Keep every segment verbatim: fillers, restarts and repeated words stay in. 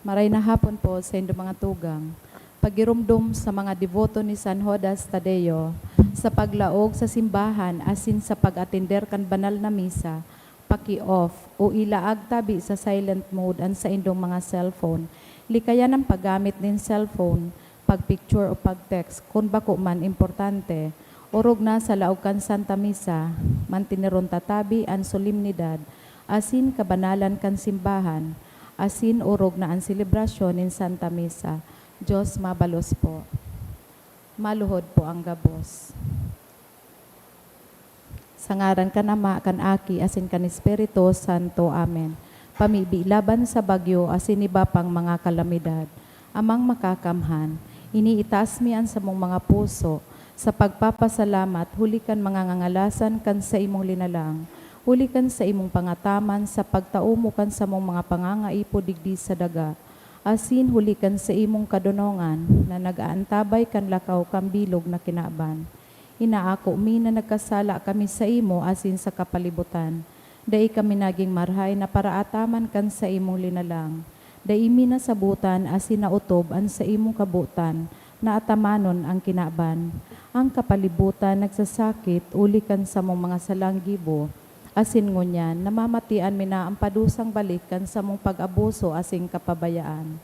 Maray na hapon po sa indo mga tugang. Pagirumdom sa mga deboto ni San Judas Tadeo sa paglaog sa simbahan asin sa pag-atender kan banal na misa, paki-off o ilaag tabi sa silent mode an saindong mga cellphone. Likayan an paggamit nin cellphone, pag-picture o pag-text kun bako man importante. Orog na sa laog kan Santa Misa, manteneron ta tabi an solemnidad asin kabanalan kan simbahan, asin orog na an selebrasyon nin Santa Misa. Dios mabalos po. Maluhod po ang gabos. Sa ngaran kan Ama, kan Aki, asin kan Espiritu Santo. Amen. Pamibi laban sa bagyo asin iba pang mga kalamidad. Amang Makakamhan, iniitaas mi an samong mga puso sa pagpapasalamat huli kan mga ngangalasan kan saimong linalang, huli kan saimong pangataman sa pagtao mo kan samong mga pangangaipo digdi sa daga, asin huli kan saimong kadonongan na nag-aantabay kan lakaw kan bilog na kinaban. Inaako mi na nagkasala kami saimo asin sa kapalibutan. Dai kami nagin marahay na paraataman kan saimong linalang. Dai mi nasabotan asin naotob an saimong kabotan na atamanon an kinaban. An kapalibutan nagsasakit huli kan samong mga salang gibo, asin ngunyan namamatian mi na an padusang balik kan samong pag-abuso asin kapabayaan.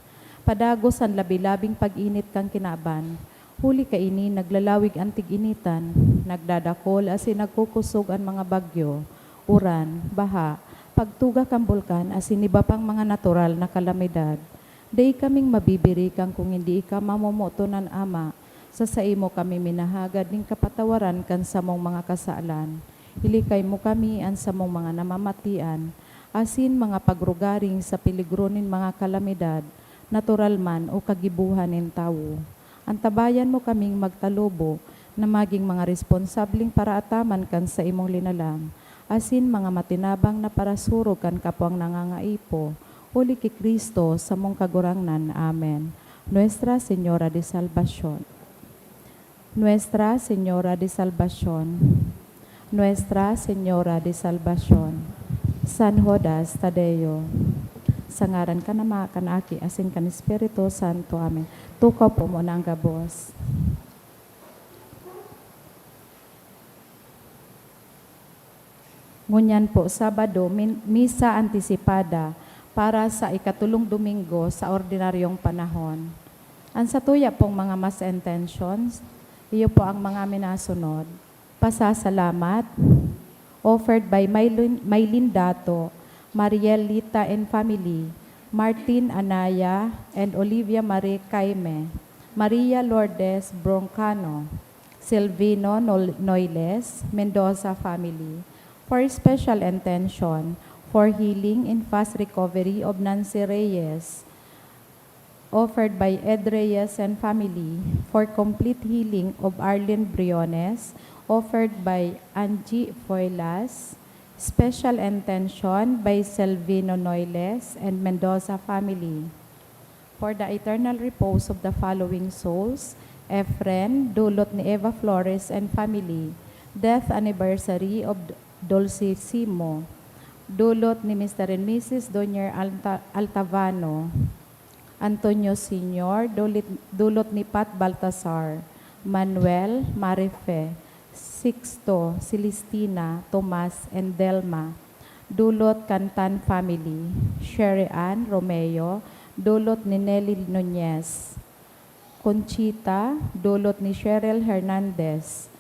Padagos an labi-labing pag-init kan kinaban. Huli kaini, naglalawig an tig-initan, nagdadakol asin nagkukosog an mga bagyo, uran, baha, pagtuga kan bulkan asin iba pang mga natural na kalamidad. Dai kaming mabibirikan kun hindi ika mamomoton an Ama. Sa saimo kami minahagad nin kapatawaran kan samong mga kasalan. Ilikay mo kami an samong mga namamatian asin mga pagrugaring sa peligro nin mga kalamidad, natural man o kagibohan nin tawo. Antabayan mo kaming magtalubo na magin mga responsableng paraataman kan saimong linalang, asin mga matinabang na parasurog kan kapwang nangangaipo, huli ki Cristo, samong Kagurangnan. Amen. Nuestra Señora de Salvacion. Nuestra Señora de Salvacion. Nuestra Señora de Salvacion. San Judas Tadeo. Sa ngaran kan Ama, kan Aki, asin kan Espiritu Santo. Amen. Tukaw po muna ang gabos. Ngunyan po, Sabado, min-, misa antisipada para sa ikatolong Domingo sa ordinaryong panahon. An satuya pong mga mass intentions, iyo po ang mga minasunod. Pasasalamat, offered by Mylin, Mylin Dato, Mariel Lita and family, Martin Anaya and Olivia Marie Caime, Maria Lourdes Broncano, Silvino Nol-, Noiles, Mendoza family. For special intention, for healing and fast recovery of Nancy Reyes, offered by Ed Reyes and family. For complete healing of Arlene Briones, offered by Angie Foilas. Special intention by Silvino Noiles and Mendoza family. For the eternal repose of the following souls: Efren, dulot ni Eva Flores and family. Death anniversary of Dulcisimo, dulot ni Mister and Missus Donier Alta-, Altavano. Antonio Senior, dulit-, dulot ni Pat Baltasar. Manuel, Marife, Sixto, Celestina, Tomas, and Delma, dulot kan Tan family. Sherry Ann Romeo, dulot ni Nelly Nunez. Conchita, dulot ni Cheryl Hernandez.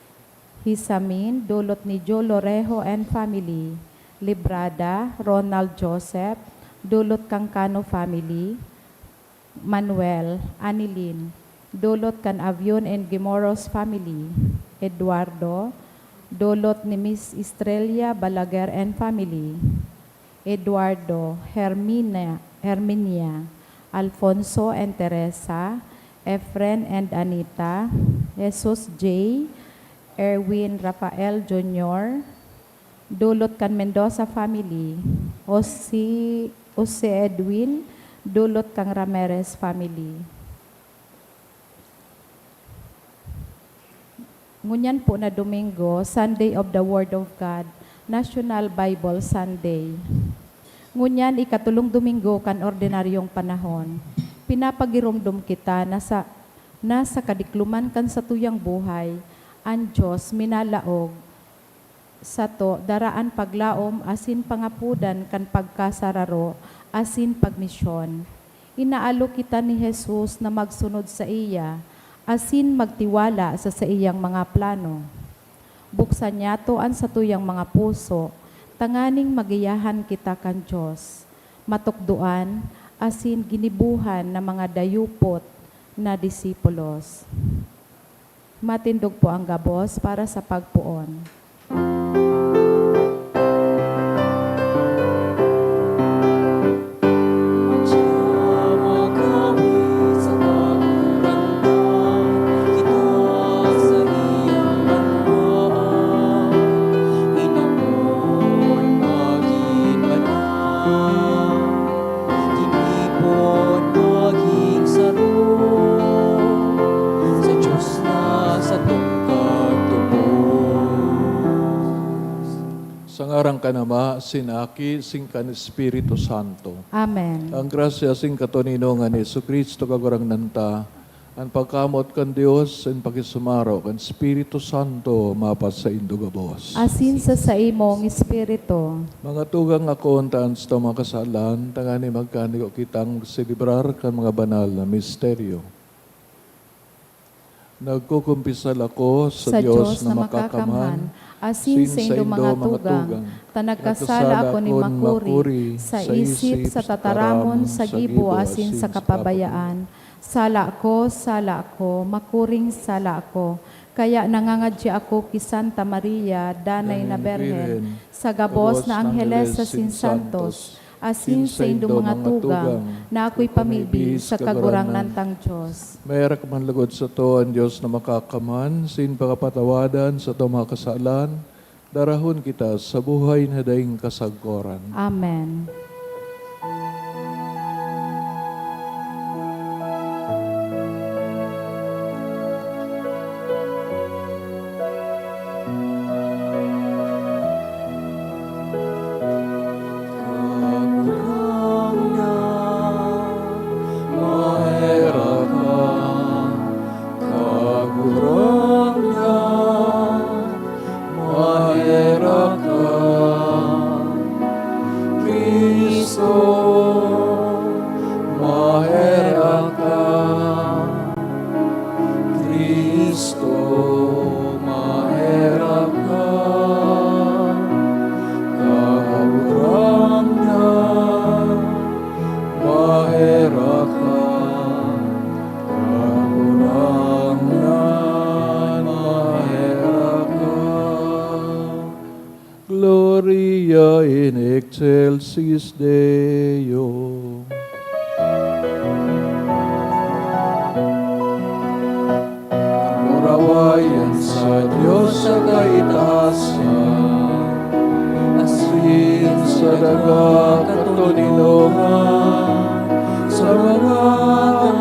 Hisamin, dulot ni Joe Lorejo and family. Librada, Ronald Joseph, dulot kan Cano family. Manuel, Anilin, dulot kan Avion and Guimoros family. Eduardo, dulot ni Miss Estrella Balaguer and family. Eduardo, Hermina, Herminia, Alfonso and Teresa, Efren and Anita, Jesus J, Erwin Rafael Junior, dulot kan Mendoza family, Jose, Jose Edwin, dulot kan Ramirez family. Ngunyan po na Domingo, Sunday of the Word of God, National Bible Sunday. Ngunyan, ikatolong Domingo kan ordinaryong panahon, pinapagiromdom kita na sa, na sa kadikloman kan satuyang buhay, an Dios minalaog sato dara an paglaom asin pangapodan kan pagkasararo asin pagmisyon. Inaalok kita ni Jesus na magsunod saiya asin magtiwala sa saiyang mga plano. Buksan niyato an satuyang mga puso tanganing magiyahan kita kan Dios, matukdoan asin ginibohan na mga dayupot na disipulos. Matindog po ang gabos para sa pagpoon. Sa Diyos na satong kagtubos. Sa ngaran kan Ama, sin Aki, sin kan Espiritu Santo. Amen. Ang grasya sin katoninongan ni Jesu-Cristo, Kagurangnan ta, an pagkamoot kan Dios, an pakisumaro kan Espiritu Santo, mapasaindo gabos. Asin sa saimong espiritu. Mga tugang, ako ontaan sa mga kasalan, tanganing magkanigo kitang magselebrar kan mga banal na misteryo. Nagkukumpisal ako sa Sa Dios Dios na na makakamhan, makakamhan, asin asin saindo saindo mga mga tugang, tugang, ta nagkasala nagkasala ako nin akon makuri makuri sa sa isip, isip, sa sa tataramon, tataramon, sa sa gibo, gibo, asin asin sa sa kapabayaan. Sala ko, sala ko, makuring sala ko. Kaya nangangadya ako ki Santa Maria, Danay na Danay na Birhen, Birhen, sa gabos gabos na na angheles Angheles asin asin santos, santos, asin asin saindo saindo mga mga tugang, tugang, na ako'y pamibi sa Kagurangnan tang Dios. Maherak man lugod sato an Dios na makakamhan, sin pakapatawadan sato mga kasalan, darahon kita sa buhay na daing kasagkoran. Amen. Kagurangnan, maherak ka. Kagurangnan, maherak ka. Cristo, maherak ka. Cristo, maherak ka. Kagurangnan, maherak ka. Kagurangnan, maherak ka. Gloria in excelsis Deo. Kamurawayan sa Dios sa kaitaasan, asin sa daga katoninongan, sa mga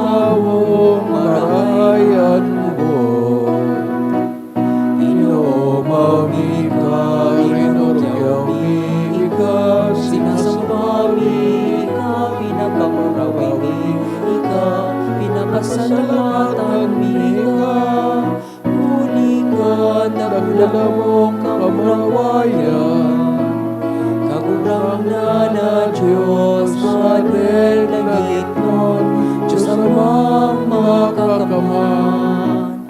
tawong marahay an buot. Inoomaw mi ika, rinurugyaw mi ika, sinasamba mi ika, pinakamurawayan mi ika, pinapasalamatan mi ika, huli kan dakula mong kamurawayan. Kagurangnan na Dios, Padre na ngitnon, Dios Amang makakamhan.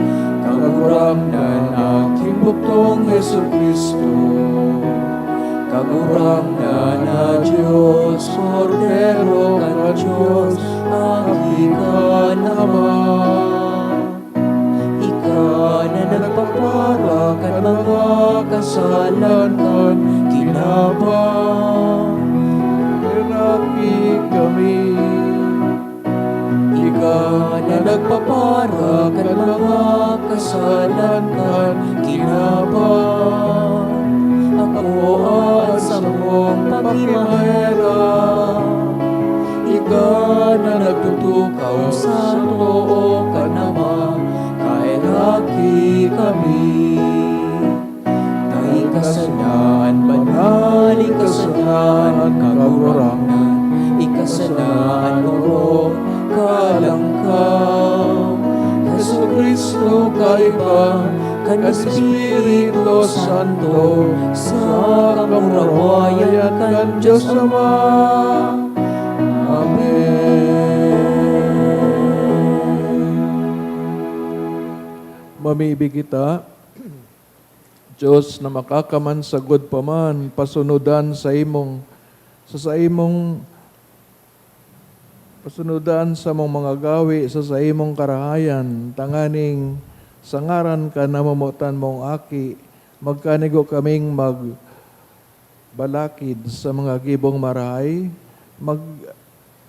Kagurangnan na kimbuktong Jesu-Cristo. Kagurangnan na Dios, Kordero kan Dios, Aki kan Ama. Ika na nagpapara kan mga kasalan kan kinaban. Heraki kami. Ika na nagpapara kan mga kasalan kan kinaban. Akoa an samong pakimaherak. Ika na nagtutukaw sa too kan Ama, kaheraki kami. Ta ika sana an banal, ika sana an kagurang, kan Espiritu Santo, sa kamurawayan kan Dios Ama. Amen. Mamibi kita. Dios na makakamansagod pa man, pasunodan sa imong, sa saimong, pasunodan sa mong mga gawi sa saimong karahayan, tanganing sa ngaran kan namomotan mong Aki, magkanigo kaming magbalakid sa mga gibong marahay, mag-,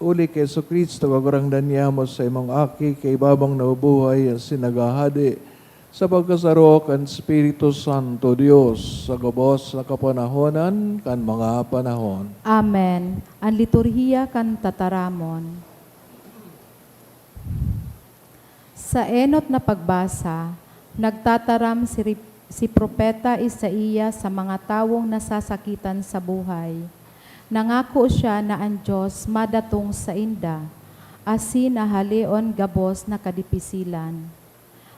uli ki Jesu-Cristo, Kagurangnan niamo, sa imong Aki, kaiba mong nabubuhay asin naghahade sa pagkasaro kan Espiritu Santo, Dios, sa gabos na kapanahonan kan mga panahon. Amen. An liturhiya kan tataramon. Sa enot na pagbasa, nagtataram si Ri-, si Propeta Isaias sa mga tawong nasasakitan sa buhay. Nangako siya na an Dios madatong sainda, asin hahaleon gabos na kadipisilan.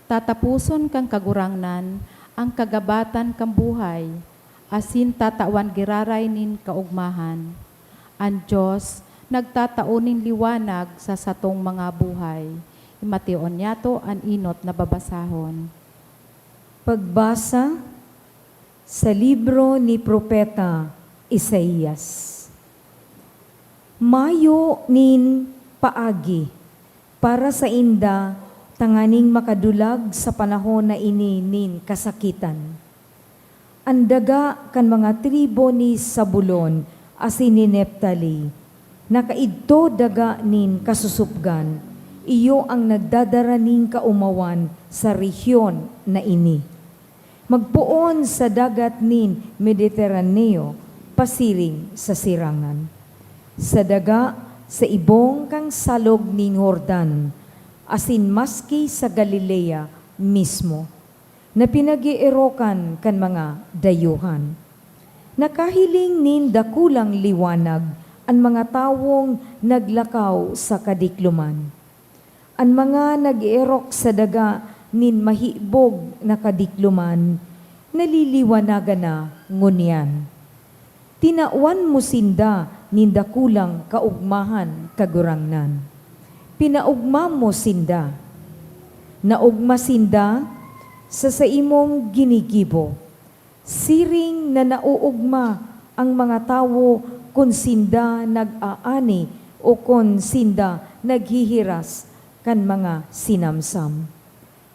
Tataposon kan Kagurangnan an kagabatan kan buhay, asin tatawan giraray nin kaogmahan. An Dios nagtatao nin liwanag sa satong mga buhay. Imatiyon niyato an enot na babasahon. Pagbasa sa libro ni Propeta Isaias. Mayo nin paagi para sainda tanganing makadulag sa panahon na ini nin kasakitan. An daga kan mga tribu ni Zabulon asin ni Neftali, na kaidto daga nin kasusupgan, iyo an nagdadara nin kaomawan sa rehiyon na ini. Magpoon sa dagat nin Mediterraneo, pasiring sa sirangan, sa daga sa ibong kan salog nin Jordan, asin maski sa Galilea mismo, na pinag-eerokan kan mga dayuhan. Nakahiling nin dakulang liwanag an mga tawong naglakaw sa kadikloman. An mga nag-eerok sa daga nin mahibog na kadikloman, naliliwanagan na ngunyan. Tinawan mo sinda nin dakulang kaogmahan, Kagurangnan. Pinaogma mo sinda. Naogma sinda sa saimong ginigibo. Siring na naoogma an mga tawo kun sinda nag-aani o kun sinda naghihiras kan mga sinamsam.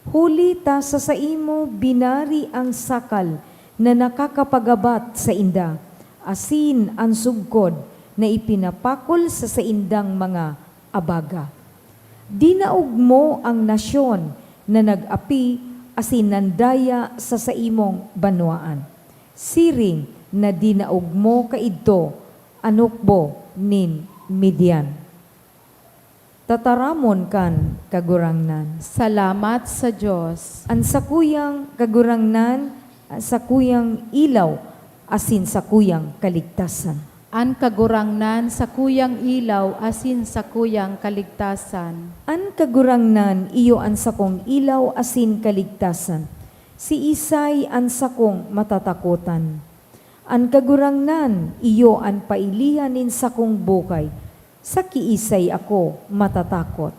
Huli ta sa saimo binari an sakal na nakakapagabat sainda, asin an sugkod na ipinapakol sa saindang mga abaga. Dinaog mo an nasyon na nag-api asin nandaya sa saimong banwaan, siring na dinaog mo kaidto an hukbo nin Midian. Tataramon kan Kagurangnan. Salamat sa Dios. An sakuyang Kagurangnan, an sakuyang ilaw, asin sakuyang kaligtasan. An Kagurangnan, sakuyang ilaw asin sakuyang kaligtasan. An Kagurangnan iyo an sakong ilaw asin kaligtasan. Siisay an sakong matatakotan? An Kagurangnan iyo an pailihan nin sakong buhay. Sa kiisay ako matatakot?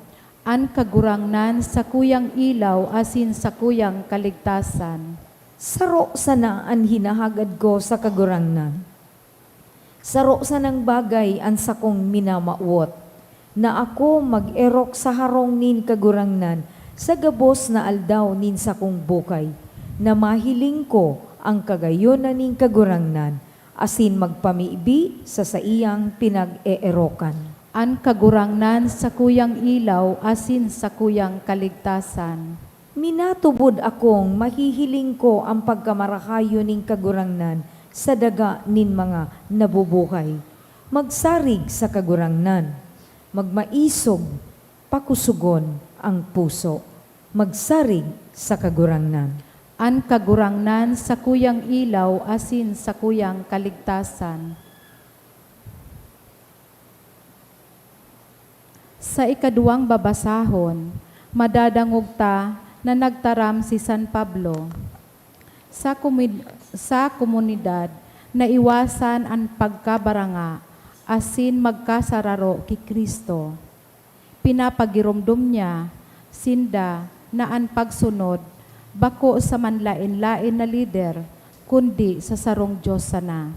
An Kagurangnan, sakuyang ilaw asin sakuyang kaligtasan. Saro sana an hinahagad ko sa Kagurangnan. Saro sanang bagay an sakong minamawot, na ako mag-erok sa harong nin Kagurangnan sa gabos na aldaw nin sakong buhay, na mahiling ko an kagayonan nin Kagurangnan, asin magpamibi sa saiyang pinag-eerokan. An Kagurangnan, sakuyang ilaw asin sakuyang kaligtasan. Minatubod akong mahihiling ko an pagkamarahayon nin Kagurangnan sa daga nin mga nabubuhay. Magsarig sa Kagurangnan, magmaisog, pakosogon an puso. Magsarig sa Kagurangnan. An Kagurangnan, sakuyang ilaw asin sakuyang kaligtasan. Sa ikaduwang babasahon, madadangog ta na nagtaram si San Pablo. Sa komid-, sa komunidad, naiwasan an pagkabaranga asin magkasararo ki Cristo. Pinapagiromdom niya sinda na an pagsunod bako sa manlaen-laen na lider, kundi sa sarong Dios sana.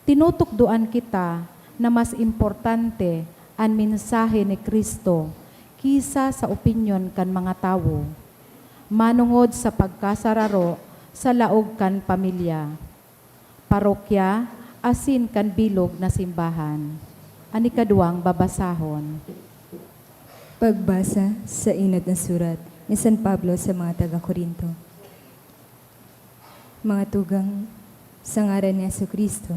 Tinutukdoan kita na mas importante an mensahe ni Cristo ki sa sa opinyon kan mga tawo, manongod sa pagkasararo sa laog kan pamilya, parokya, asin kan bilog na simbahan. An ikaduwang babasahon. Pagbasa sa Enot na Surat ni San Pablo sa mga taga-Corinto. Mga tugang, sa ngaran ni Jesu-Cristo,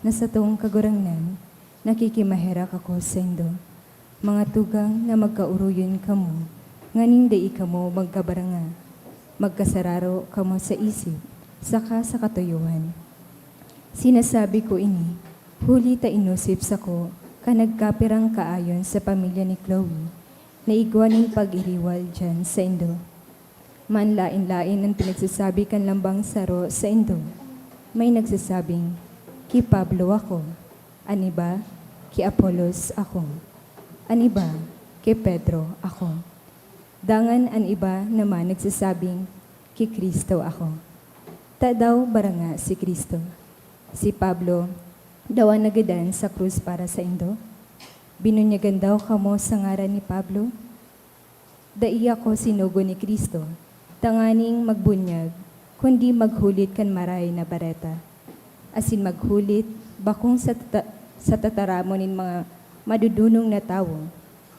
na satong Kagurangnan, nakikimaherak ako saindo, mga tugang, na magkaoroyon kamo, nganing dai kamo magkabaranga. Magkasararo kamo sa isip, saka sa katuyohan. Sinasabi ko ini, huli ta inosip sako kan nagkapirang kaayon sa pamilya ni Chloe, na igwa nin pag-iriwal diyan saindo. Manlaen-laen an pinagsasabi kan lambang saro saindo. May nagsasabing, "Ki Pablo ako," an iba, "Ki Apolos ako," an iba, "Ki Pedro ako," dangan an iba naman nagsasabing, "Ki Cristo ako." Tadaw baranga si Cristo? Si Pablo, dawa nagadan sa krus para saindo? Binunyagan daw kamo sa ngaran ni Pablo? Dai ako sinugo ni Cristo tanganing magbunyag, kundi maghulit kan Marahay na Bareta, asin maghulit bakong sa tata-, sa tataramon nin mga madodonong na tawo,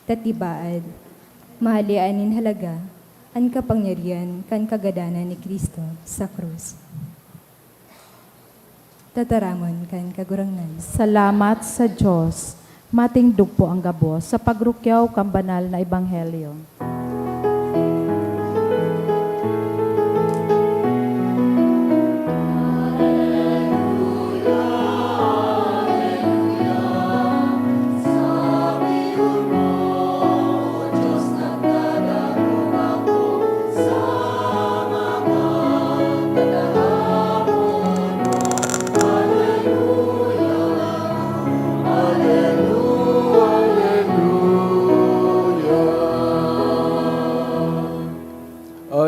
ta tibaad, mahalea nin halaga an kapangyarihan kan kagadanan ni Cristo sa krus. Tataramon kan Kagurangnan. Salamat sa Dios. Matindog po ang gabos sa pagrukyaw kan banal na ebanghelyo.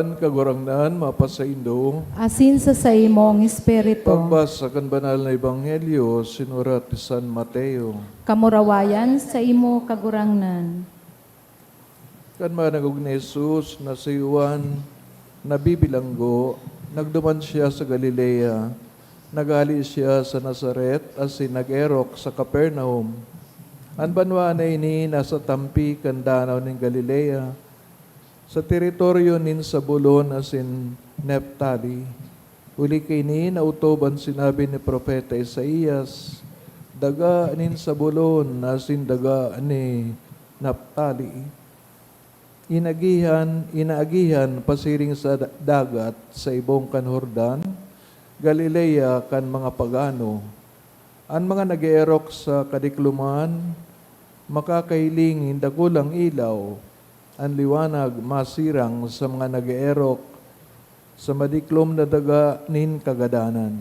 An Kagurangnan mapasaindo. Asin sa saimong espiritu. Pagbasa kan Banal na Ebanghelyo sinurat ni San Mateo. Kamurawayan saimo, Kagurangnan. Kan madangog ni Jesus na si Juan nabibilanggo, nagduman siya sa Galilea. Naghale siya sa Nazaret asin nag-erok sa Capernaum, an banwaan na ini nasa tampi kan Danaw nin Galilea, sa teritoryo nin Zabulon asin Neftali. Huli kaini, naotob an sinabi ni Propeta Isaias, "Daga nin Zabulon asin daga ni Neftali, inagihan, inaagihan pasiring sa da-, dagat sa ibong kan Jordan, Galilea kan mga pagano. An mga nag-eerok sa kadikloman makakahiling nin dakulang ilaw, an liwanag masirang sa mga nag-eerok sa madiklom na daga nin kagadanan."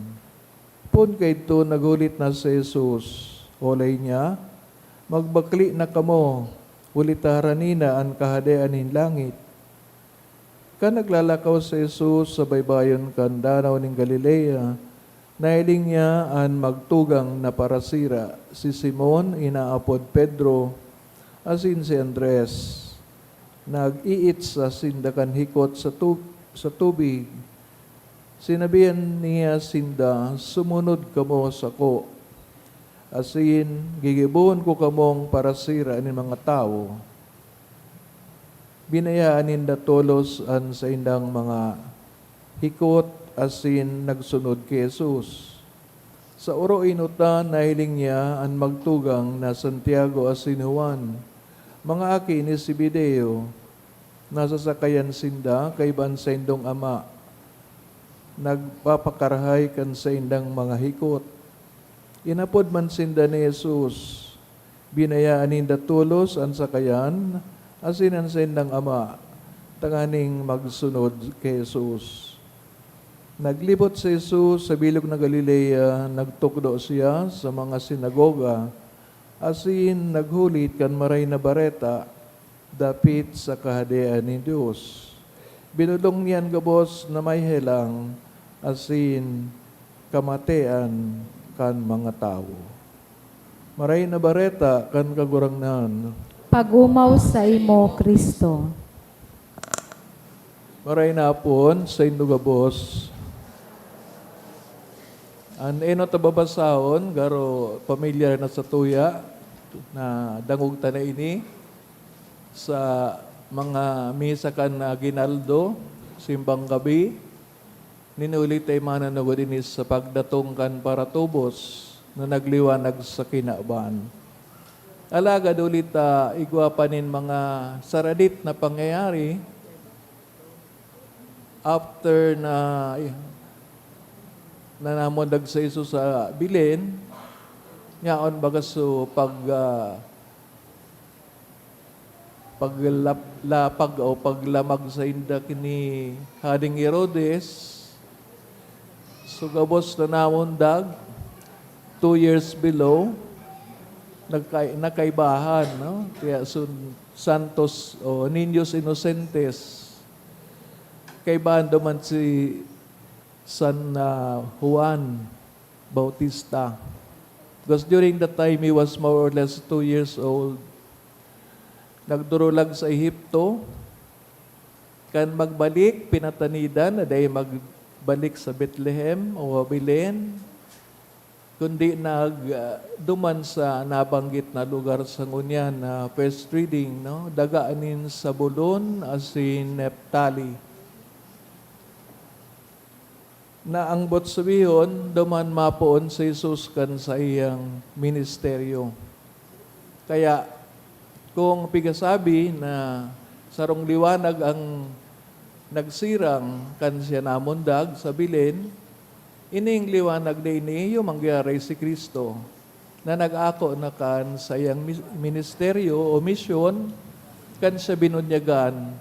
Poon kaidto, naghulit na si Jesus, olay niya, "Magbakle na kamo, huli ta harani na an Kahadean nin langit." Kan naglalakaw si Jesus sa baybayon kan Danaw nin Galilea, nahiling niya an magtugang na parasira, si Simon, inaapod Pedro, asin si Andres. Nag-iitsa sinda kan hikot sa tu-, sa tubig. Sinabihan niya sinda, "Sumunod kamo sako, asin gigibohon ko kamong parasira nin mga tawo." Binayaan ninda tolos an saindang mga hikot asin nagsunod ki Jesus. Sa oroenotan, nahiling niya an magtugang na Santiago asin Juan, mga aki ni Zebedeo. Nasa sakayan sinda kaiba an saindong ama, nagpapakarahay kan saindang mga hikot. Inapod man sinda ni Jesus. Binayaan ninda tolos an sakayan asin an saindang ama, tanganing magsunod ki Jesus. Naglibot si Jesus sa bilog na Galilea, nagtukdo siya sa mga sinagoga, asin naghulit kan Maray na Bareta dapit sa Kahadean nin Dios. Binolong niya an gabos na may helang asin kamatean kan mga tawo. Maray na Bareta kan Kagurangnan. Pag-omaw saimo, Cristo. Maray na hapon saindo gabos. An enot na babasahon, garo pamilyar na sa tuya, na dangog ta na ini sa mga misa kan aguinaldo, simbang gabi. Nin huli ta mananugod ini sa pagdatong kan paratubos na nagliwanag sa kinaban. Alagad huli ta igwa pa nin mga saradit na pangyayari, after na, na namundag si Jesus sa Belen, yaon baga so pag, ah, paglap-, lapag o paglamag sainda ni Hading Herodes. So, gabos na namundag, two years below, nagkay-, nakaibahan, no? Kaya sun-, santos o niños inocentes. Kaibahan duman si San, ah, Juan Bautista. Because during that time, he was more or less two years old. Nagdurulag sa Ehipto. Kan magbalik, pinatanidan na dai magbalik sa Betlehem o Belen, kundi nag, ah, duman sa nabanggit na lugar sa ngunyan na first reading, no? Daga nin Zabulon asin Neftali. Na ang boot sabihon, duman mapoon si Jesus kan saiyang ministeryo. Kaya, kung pigasabi na sarong liwanag ang nagsirang kan siya namundag sa Belen, ining liwanag na ini iyo mangyari si Cristo, na nag-ako na kan saiyang mis-, ministeryo o misyon kan siya binunyagan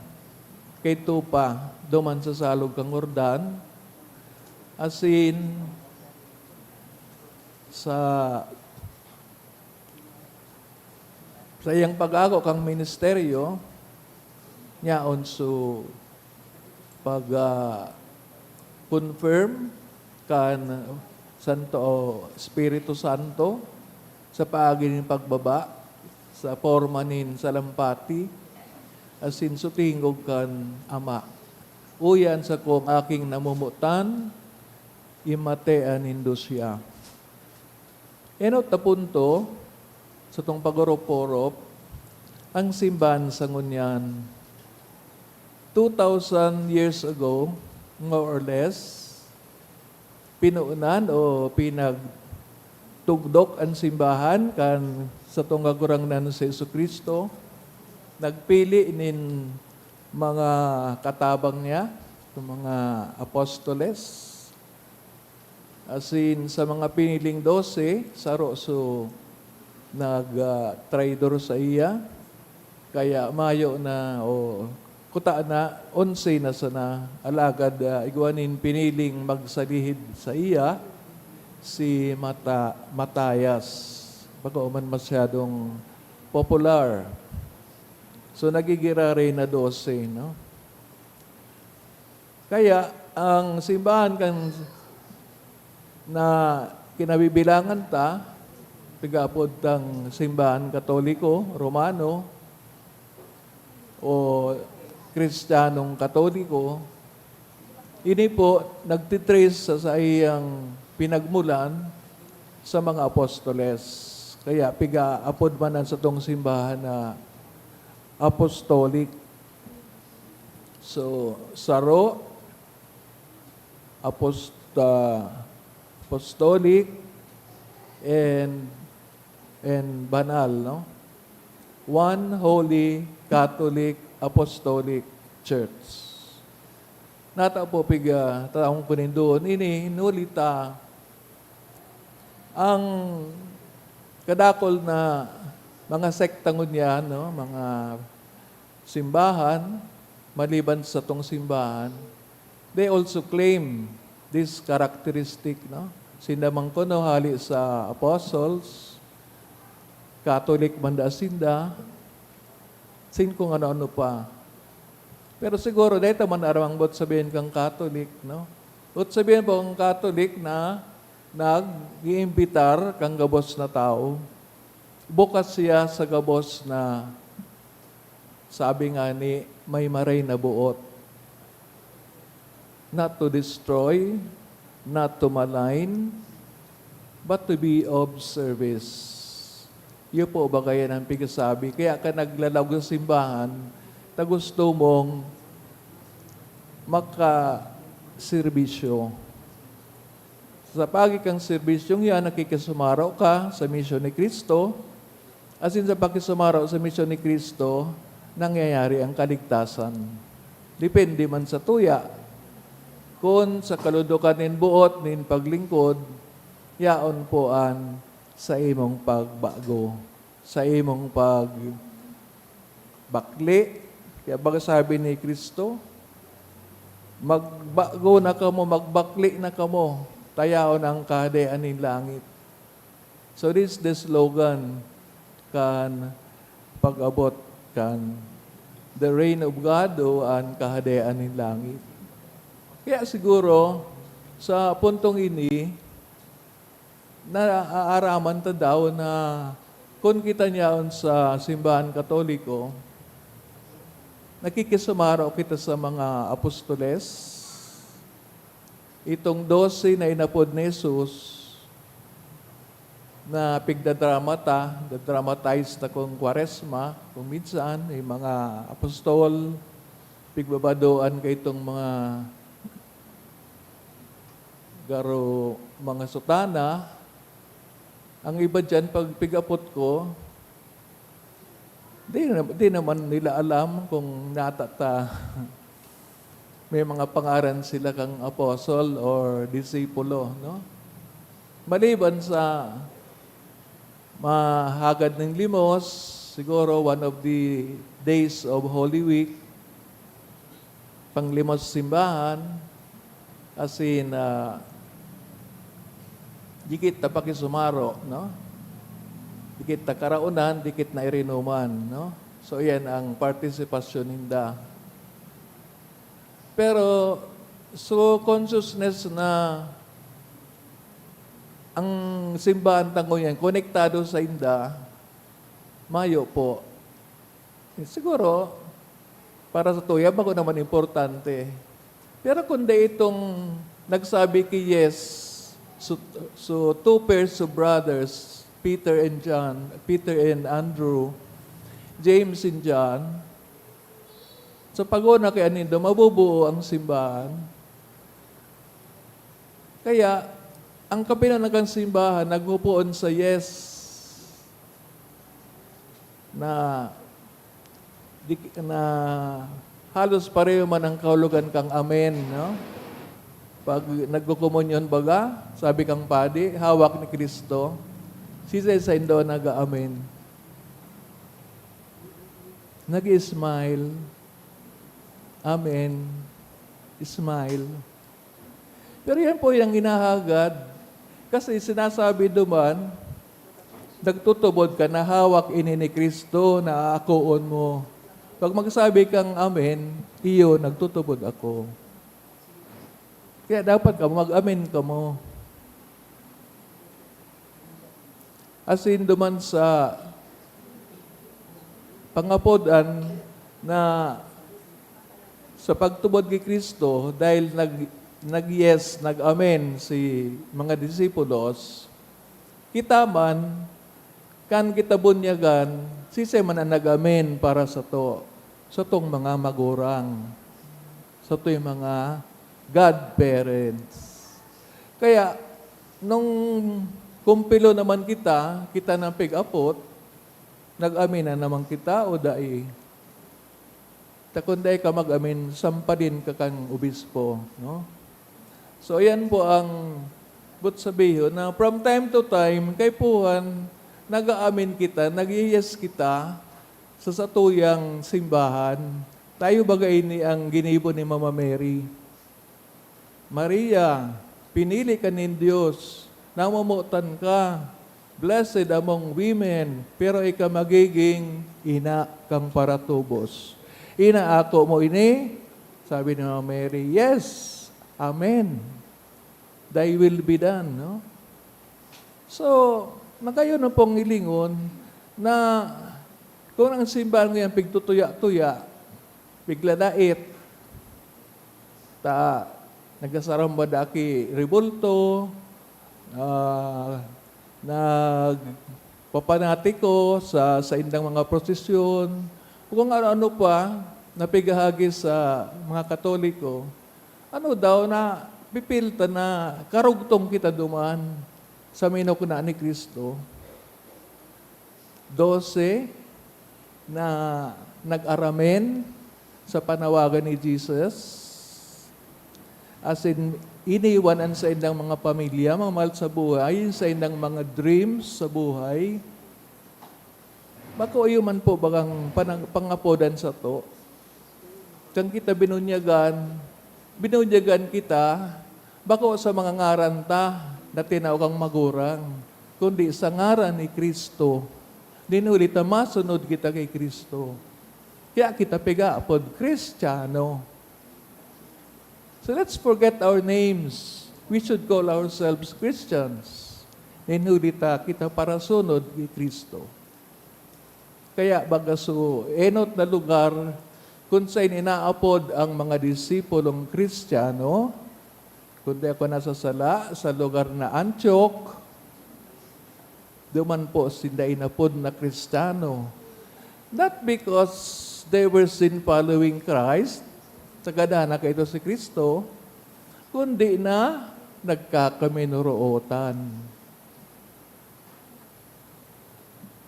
kaidto pa, duman sa salog kan Jordan, asin sa saiyang pag-ako kan ministeryo, nyaon so pag, ah, confirm kan Santo, Espiritu Santo sa paagi nin pagbaba sa porma nin salampati, asin so tingog kan Ama, "Uya an sakong Aking namomotan, imatean nindo siya." Enot na punto, satong pag-orop-orop, ang simbahan sa ngunyan. Two thousand years ago, more or less, pinuunan o pinagtugdok an simbahan kan satong Kagurangnan si Jesu-Cristo. Nagpili nin mga katabang niya, itong mga apostoles. Asin sa mga piniling dose, saro so nag, ah, traidor saiya. Kaya mayo na, o kuta na, onse na sana. Alagad, ah, igwa nin piniling magsalihid saiya, si Mata-, Matayas. Bako man masyadong popular. So, nagigirare na dose, no? Kaya, ang simbahan kan, na kinabibilangan ta, pigaapod tang simbahan Katoliko, Romano, o Kristiyanong Katoliko, ini po nagtitrace sa saiyang pinagmulan sa mga apostoles. Kaya pigaapod man an satong simbahan na apostolic. So, saro, aposta-, apostolic, and, and banal, no? One holy Catholic Apostolic Church. Nata po piga taong panindoon ini, nuli ta ang kadakol na mga sekta ngunyan, no, mga simbahan, maliban sa tong simbahan, they also claim this characteristic, no? Sinda man kuno hali sa apostles, Catholic man da sinda, sin kung ano-ano pa. Pero siguro, dai ta man aram ang boot sabihin kan Catholic, no? Boot sabihin po kan Catholic na nag-iimbitar kan gabos na tawo. Bukas siya sa gabos na, sabi ngani, may maray na boot. Not to destroy, not to malign, but to be of service. Iyo po baga yan ang pigsasabi. Kaya ka naglalaog sa simbahan, ta gusto mong makaserbisyo. Sa pagi kang serbisyong yan, nakikisumaro ka sa misyon ni Cristo, asin sa pakisumaro sa misyon ni Cristo, nangyayari ang kaligtasan. Depende man sa tuya. Kun sa kaludokan nin boot nin paglingkod, yaon po an sa imong pagbago, sa imong pagbakli. Kaya baga sabi ni Cristo, "Magbago na kamo, magbakli na kamo, ta yaon an Kahadean nin langit." So this is the slogan kan pag-abot kan the reign of God o an Kahadean nin langit. Kaya siguro, sa puntong ini, naaaraman ta daw na kun kita niyaon sa simbahan Katoliko, nakikisumaro kita sa mga apostoles, itong dose na inapod ni Jesus na pigdadrama ta, dadramatize ta kung Kwaresma, kung minsan, yung mga apostol, pigbabadoan kaitong mga garo, mga sutana. Ang iba diyan, pag pig-apot ko, di na, di naman nila alam kung nata ta may mga pangaran sila kang apostle or disipulo, no? Maliban sa mahagad nin limos, siguro one of the days of Holy Week, panglimos sa simbahan, asin, ah, dikit ta pakisumaro, no? Dikit ta karaonan, dikit na irinuman, no? So, iyan ang partisipasyon ninda. Pero, so, consciousness na ang simbahan ta ngunyan konektado sainda, mayo po. Eh, siguro, para sa tuya, bako naman importante. Pero kun dai itong nagsabi ki yes, so, so two pairs of brothers, Peter and John, Peter and Andrew, James and John, sa pagona ki anin daw, mabubuo ang simbahan. Kaya, ang kapinonan kan simbahan nagpopoon sa yes na di, na halos pareho man ang kahulogan kan amen, no? Pag nagkokomunyon baga, sabi kan padi, hawak ni Cristo, siisay saindo nag-aamen? Nag-i-smile. Amen. Smile. Pero yan po yung hinahagad. Kasi sinasabi duman, nagtutubod ka na hawak ini ni Cristo na aakoon mo. Pag magsabi kang amen, iyo, nagtutubod ako. Kaya dapat ka mag-amen kamo. Asin duman sa pangapodan na sa pagtubod ki Cristo, dahil nag-, nag-yes, nag-amen si mga disipulos, kita man, kan kita bunyagan, siisay man an nag-amen para sato, satong mga magurang, satong mga godparents. Kaya, nung kumpilo naman kita, kita nang pig-apot, nag-amen na naman kita o dai? Ta kun dai ka mag-amen, sampadin ka kan obispo, no? So, ayan po ang boot sabihon na from time to time, kaipuhan, nag-aamen kita, nag-i-yes kita sa satuyang simbahan. Tayo baga ini ang ginibo ni Mama Mary. Maria, pinili ka nin Dios, namomotan ka, blessed among women, pero ika magiging ina kan paratubos. Inaako mo ini? Sabi ni Mama Mary, "Yes, amen. Thy will be done," no? So, magayon na pong hilingon na kung ang simbahan ngayon pigtutuya-tuya, piglalait, ta nagkasarambada ki rebulto, ah, nagpapanatiko sa saindang mga prosesyon, o kung ano-ano pa na pigahagi sa mga Katoliko, ano daw, napipil ta na karugtong kita duman sa minukna ni Cristo. Dose na nag-aramen sa panawagan ni Jesus, asin iniwan an saindang mga pamilya, mga mahal sa buhay, saindang mga dreams sa buhay. Bako iyo man po bagang panang-, pangapodan sato. Kan kita binunyagan, binunyagan kita, bako sa mga ngaran ta na tinao kan magurang, kundi sa ngaran ni Cristo. Nin huli ta masunod kita ki Cristo. Kaya kita pigaapod Kristiyano. So let's forget our names. We should call ourselves Christians. Nin huli ta kita parasunod ki Cristo. Kaya baga so enot na lugar kun saen inaapod ang mga disipulong Kristiyano, kun di ako nasasala, sa lugar na Antioch, duman po sinda inapod na Kristiyano. Not because they were seen following Christ, sagad na kaito si Cristo, kundi na nagkakaminorootan.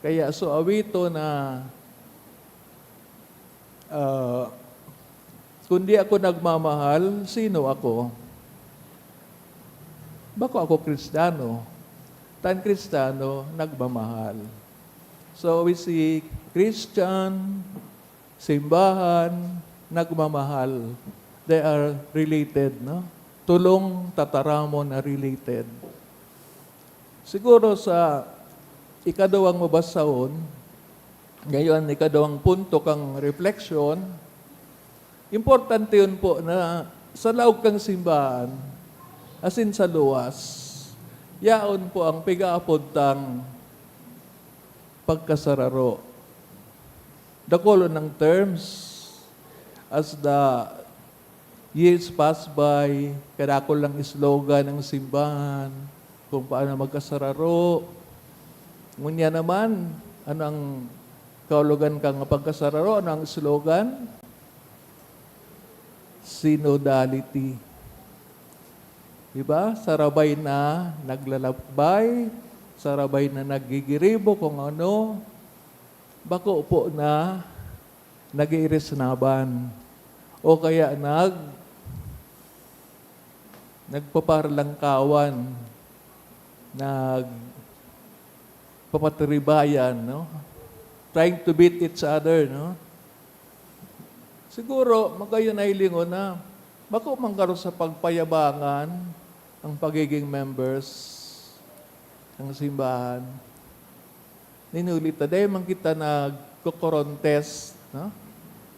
Kaya so awito na, ah, "Kun di ako nagmamahal, sino ako? Bako ako Kristiyano." Ta an Kristiyano nagmamahal. So we see Christian, simbahan, nagmamahal. They are related, no? Tolong tataramon na related. Siguro sa ikaduwang mabasahon, ngayon, ikaduwang punto kang refleksyon, importante yun po na sa laog kang simbahan, asin sa luwas, yaon po ang pigaapod tang pagkasararo. Dakul nang terms, as the years pass by, kadakul ang slogan ng simbahan, kung paano magkasararo. Ngunyan naman, ano ang kaulugan kan pagkasararo? Ano ang slogan? Synodality. Di ba? Sarabay na naglalakbay, sarabay na naggigiribo kung ano. Bako po na nag-iirisnaban o kaya nag-, nagpaparlangkawan, nagpapatiribayan, no? Trying to beat each other, no? Siguro, magayon na hilingon na bako man garo sa pagpayabangan ang pagiging members ng simbahan. Nin huli ta, dai man kita nagko-contest, no?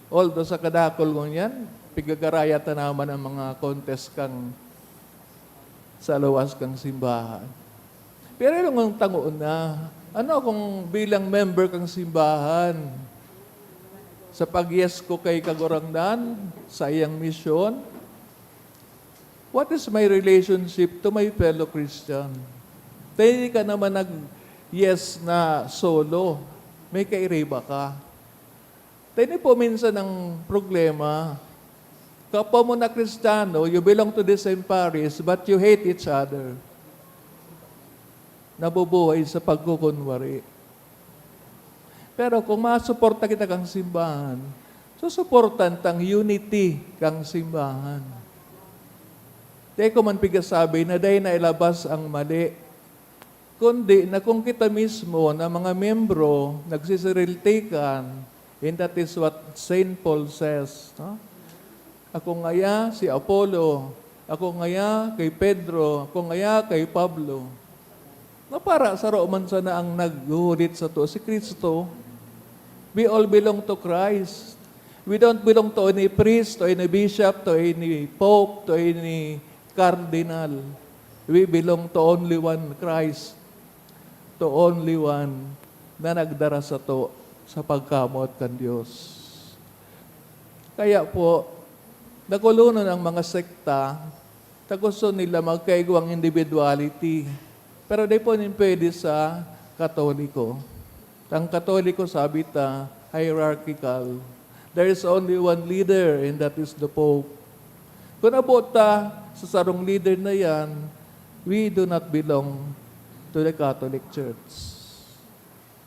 Although sa kadakul ngunyan, pigagaraya ta naman ang mga contest kang sa luwas kang simbahan. Pero yung ang tango na, ano akong bilang member kang simbahan? Sa pag-yes ko kay Kagurangnan, sa iyang misyon, what is my relationship to my fellow Christian? Tayo ka naman nag-yes na solo. May kairiba ka. Tayo po minsan ang problema. Kapwa mo na Kristiyano, you belong to the same parish, but you hate each other. Nabubuhay sa pagkukunwari. Pero kung masuporta kita kang simbahan, susuportan tang unity kang simbahan. Di ko man pigasabi na dai na ilabas ang mali, kundi na kung kita mismo na mga miyembro nagsisiriltikan, And that is what Saint Paul says, no? "Ako ngaya si Apollo, ako ngaya kay Pedro, ako ngaya kay Pablo." Na para saro man sana ang naghuhulit sato, si Cristo. We all belong to Christ. We don't belong to any priest, to any bishop, to any pope, to any cardinal. We belong to only one Christ, to only one na nagdara sato sa pagkamoot kan Dios. Kaya po, nakulonon ang mga sekta ta gusto nila magkaigwang individuality. Pero di po nin pwede sa Katoliko. Ang Katoliko, sabi ta, hierarchical. There is only one leader, and that is the Pope. Kung abot ta sa sarong leader na yan, we do not belong to the Catholic Church.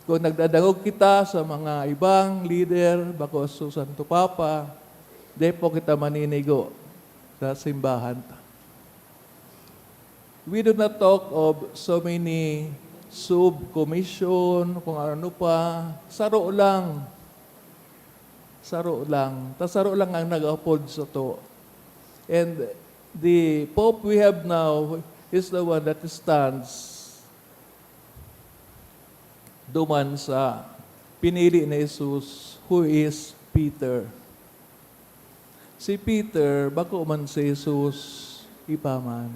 Kung nagdadangog kita sa mga ibang leader, bako sa Santo Papa, di po kita maninigo sa simbahan ta. We do not talk of so many sub-commission, kung ano pa. Saro lang. Saro lang. Ta saro lang ang nag-uphold sato. And the Pope we have now is the one that stands duman sa pinili ni Jesus, who is Peter. Si Peter, bako man si Jesus iba man.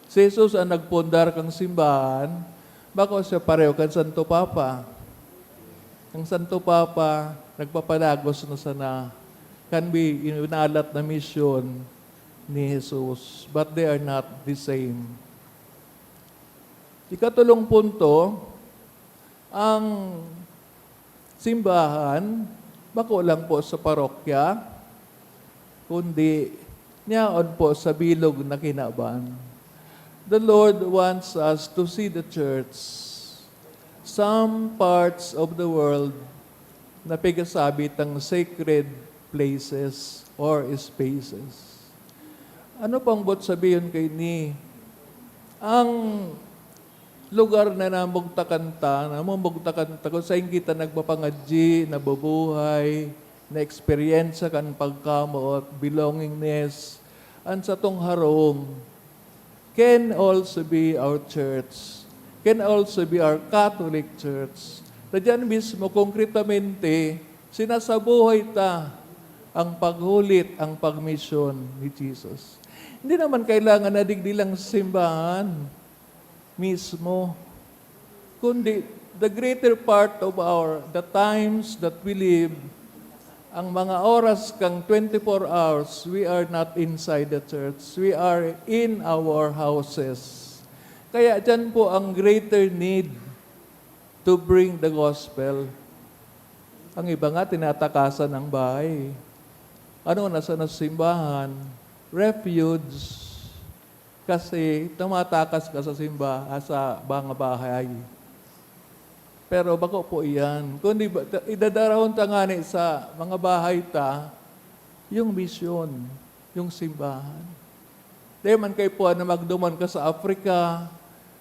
Si Jesus ang nagpundar kan simbahan, bako siya pareho kan Santo Papa. Ang Santo Papa, nagpapadagos na sana kan bi-, inalat na misyon ni Jesus. But they are not the same. Ikatulong punto, ang simbahan, bako lang po sa parokya, kundi yaon po sa bilog na kinaban. The Lord wants us to see the church. Some parts of the world na pigsasabi tang sacred places or spaces. Ano pang bot sabihon kaini? Ang lugar na namugtakan ta, namumugtakan ta, kung saen kita nagpapangadji, nabubuhay, na-eksperyensya kan pagkamoot, belongingness, an satong harong can also be our church, can also be our Catholic Church. Na diyan mismo, konkretamente, sinasabuhay ta ang paghulit, ang pagmisyon ni Jesus. Hindi naman kailangan na digdi lang sa simbahan mismo, kundi the greater part of our, the times that we live, ang mga oras kang twenty-four hours, we are not inside the church. We are in our houses. Kaya diyan po ang greater need to bring the gospel. Ang iba nga, tinatakasan ang bahay. Ano, nasa na simbahan? Refuge. Kasi tumatakas ka sa simba-, ah, sa mga bahay. Pero bako po iyan. Kundi ba, ta-, idadarahon ta ngani sa mga bahay ta, yung misyon, yung simbahan. Di man kaipuhan na magduman ka sa Africa,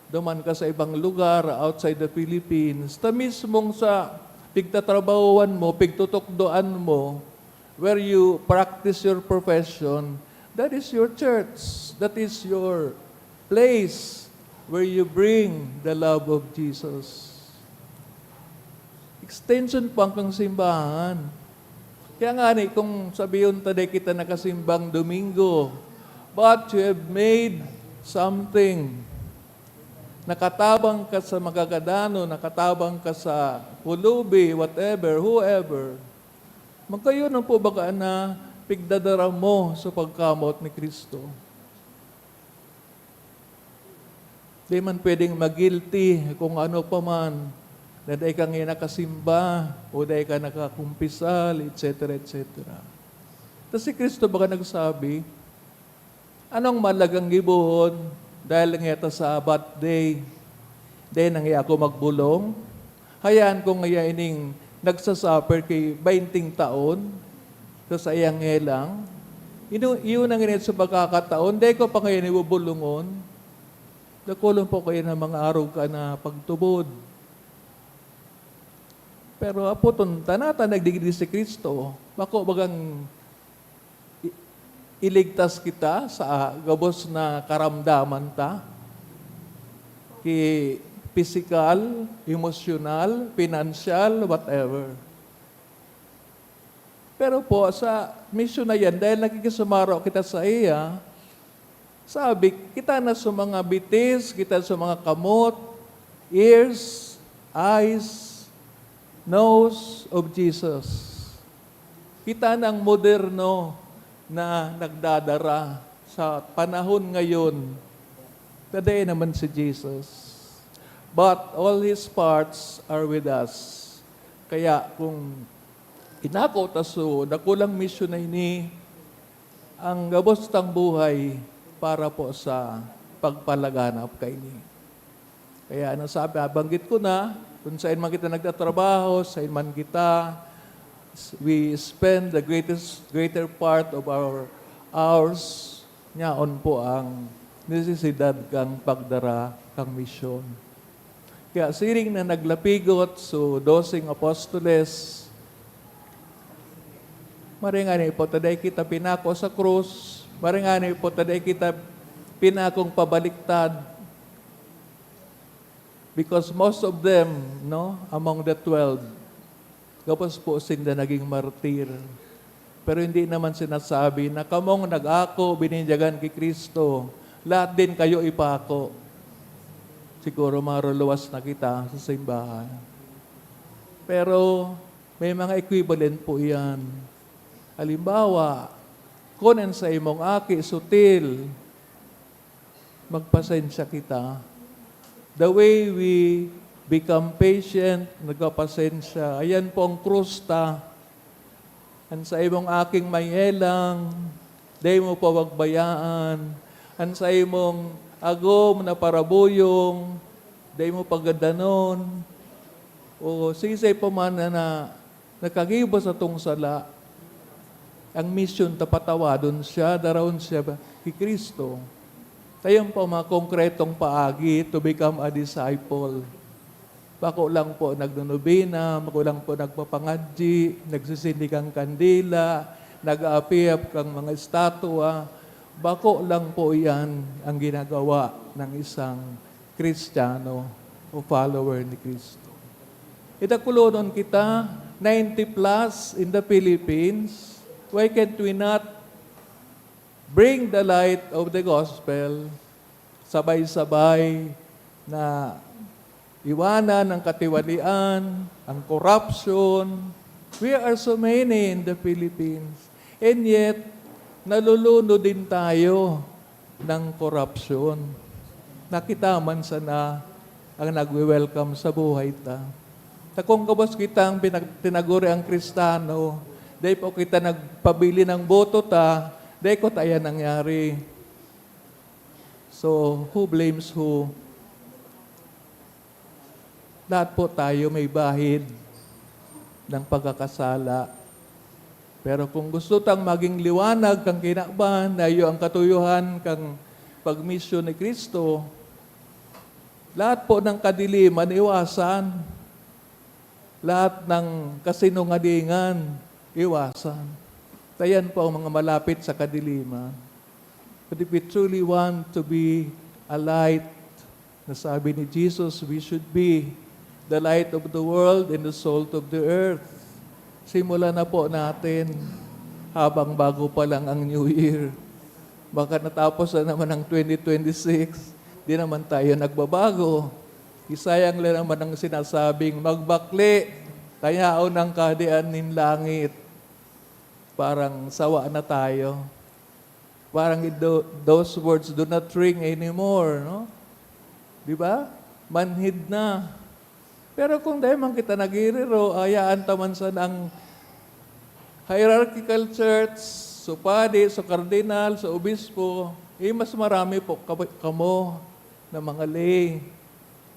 duman ka sa ibang lugar outside the Philippines. Ta mismong sa pigtatrabahuan mo, pigtutukdoan mo, where you practice your profession, that is your church. That is your place where you bring the love of Jesus. Extension po ang kang simbahan. Kaya nga ni, kung sabihon ta, "Di kita nakasimbang Domingo," but you have made something. Nakatabang ka sa magagadanon, nakatabang ka sa pulubi, whatever, whoever. Magkayo na po baga na pigdadara mo sa pagkamoot ni Cristo. Di man pwedeng ma-guilty kung ano pa man, na dai ka nga nakasimba o dai ka nakakumpisal, et cetera, et cetera. Ta si Cristo baga nagsabi, "Anong mahalagang gibohon dahil ngeta Sabbath day? Dai na ngaya ako magbolong? Hayaan ko ngaya ining nagsasuffer ki baynting taon sa saiyang helang? Ino-, iyo na ngani sa pagkakataon, dai ko pa ngaya nibobolongon?" Dakulon po kayo ng mga arog ka na pagtubod. Pero apoton ta, nata nagdigdi si Cristo. Bako bagang i-, iligtas kita sa gabos na karamdaman ta? Ki pisikal, emosyonal, pinansyal, whatever. Pero po, sa misyon na yan, dahil nakikisumaro kita sa iya, sabi, kita na sa mga bitis, kita sa mga kamot, ears, eyes, nose of Jesus. Kita ng moderno na nagdadara sa panahon ngayon. Tadai naman si Jesus. But all his parts are with us. Kaya kung inako ta so dakulang misyon na ini, ang gabos tang buhay para po sa pagpalaganap kaini. Kaya nasabi, nabanggit ko na, kung saan man kita nagtatrabaho, saan man kita, we spend the greatest, greater part of our hours, yaon po ang nesesidad kang pagdara kang misyon. Kaya siring na naglapigot so doseng apostoles, maray ngani po ta dai kita pinako sa krus, maray ngani po ta dai kita pinakong pabaliktad. Because most of them, no, among the twelve, gabos po sinda naging martir. Pero hindi naman sinasabi na kamong nag-ako, bininyagan ki Cristo, lahat din kayo ipako. Siguro maruluwas na kita sa simbahan. Pero may mga equivalent po iyan. Halimbawa, kun an saimong aki sutil, magpasensya kita. The way we become patient, nagpapasensya, ayan po ang krus ta. An saimong aking may elang, dai mo pawagbayaan. An saimong agom na parabuyong, dai mo pagadanon. O siisay pa man na, na nakagibo satong sala, ang misyon ta patawadon siya, darawon siya ba, ki Cristo. Tayon po ang mga konkretong paagi to become a disciple. Bako lang po nagnonobena, bako lang po nagpapangadyi, nagsisindi kan kandila, nag-aapi-api kan mga estatwa. Bako lang po iyan ang ginagawa ng isang Kristiyano o follower ni Cristo. Idakulonon kita, ninety plus in the Philippines. Why can't we not bring the light of the gospel? Sabay-sabay na iwanan ang katiwalian, ang corruption. We are so many in the Philippines. And yet, nalulunod din tayo ng korupsyon. Na kita man sana ang nagwe-welcome sa buhay ta. Ta kung gabos kitang pinag-, tinaguri ang Kristiyano, dai po kita nagpabili ng boto ta, dai ko ta iyan nangyari. So, who blames who? Lahat po tayo may bahid ng pagkakasala. Pero kung gusto tang maging liwanag kan kinaban, na iyo ang katuyohan kan pagmisyon ni Cristo, lahat po ng kadiliman, iwasan. Lahat ng kasinungalingan, iwasan. Ta iyan po ang mga malapit sa kadiliman. But if we truly want to be a light, na sabi ni Jesus, we should be the light of the world and the salt of the earth. Simulan na po natin habang bago pa lang ang New Year. Baka natapos na naman ang twenty twenty-six, di naman tayo nagbabago. Isayang lang naman ang sinasabing, "Magbakle, ta yaon ang Kahadean nin langit." Parang sawa na tayo. Parang it do-, those words do not ring anymore, no? Di ba? Manhid na. Pero kung dai man kita nagririro, hayaan ta man sana ang hierarchical church, so padi, so kardinal, so obispo, eh, mas marami po kab-, kamo na mga lay.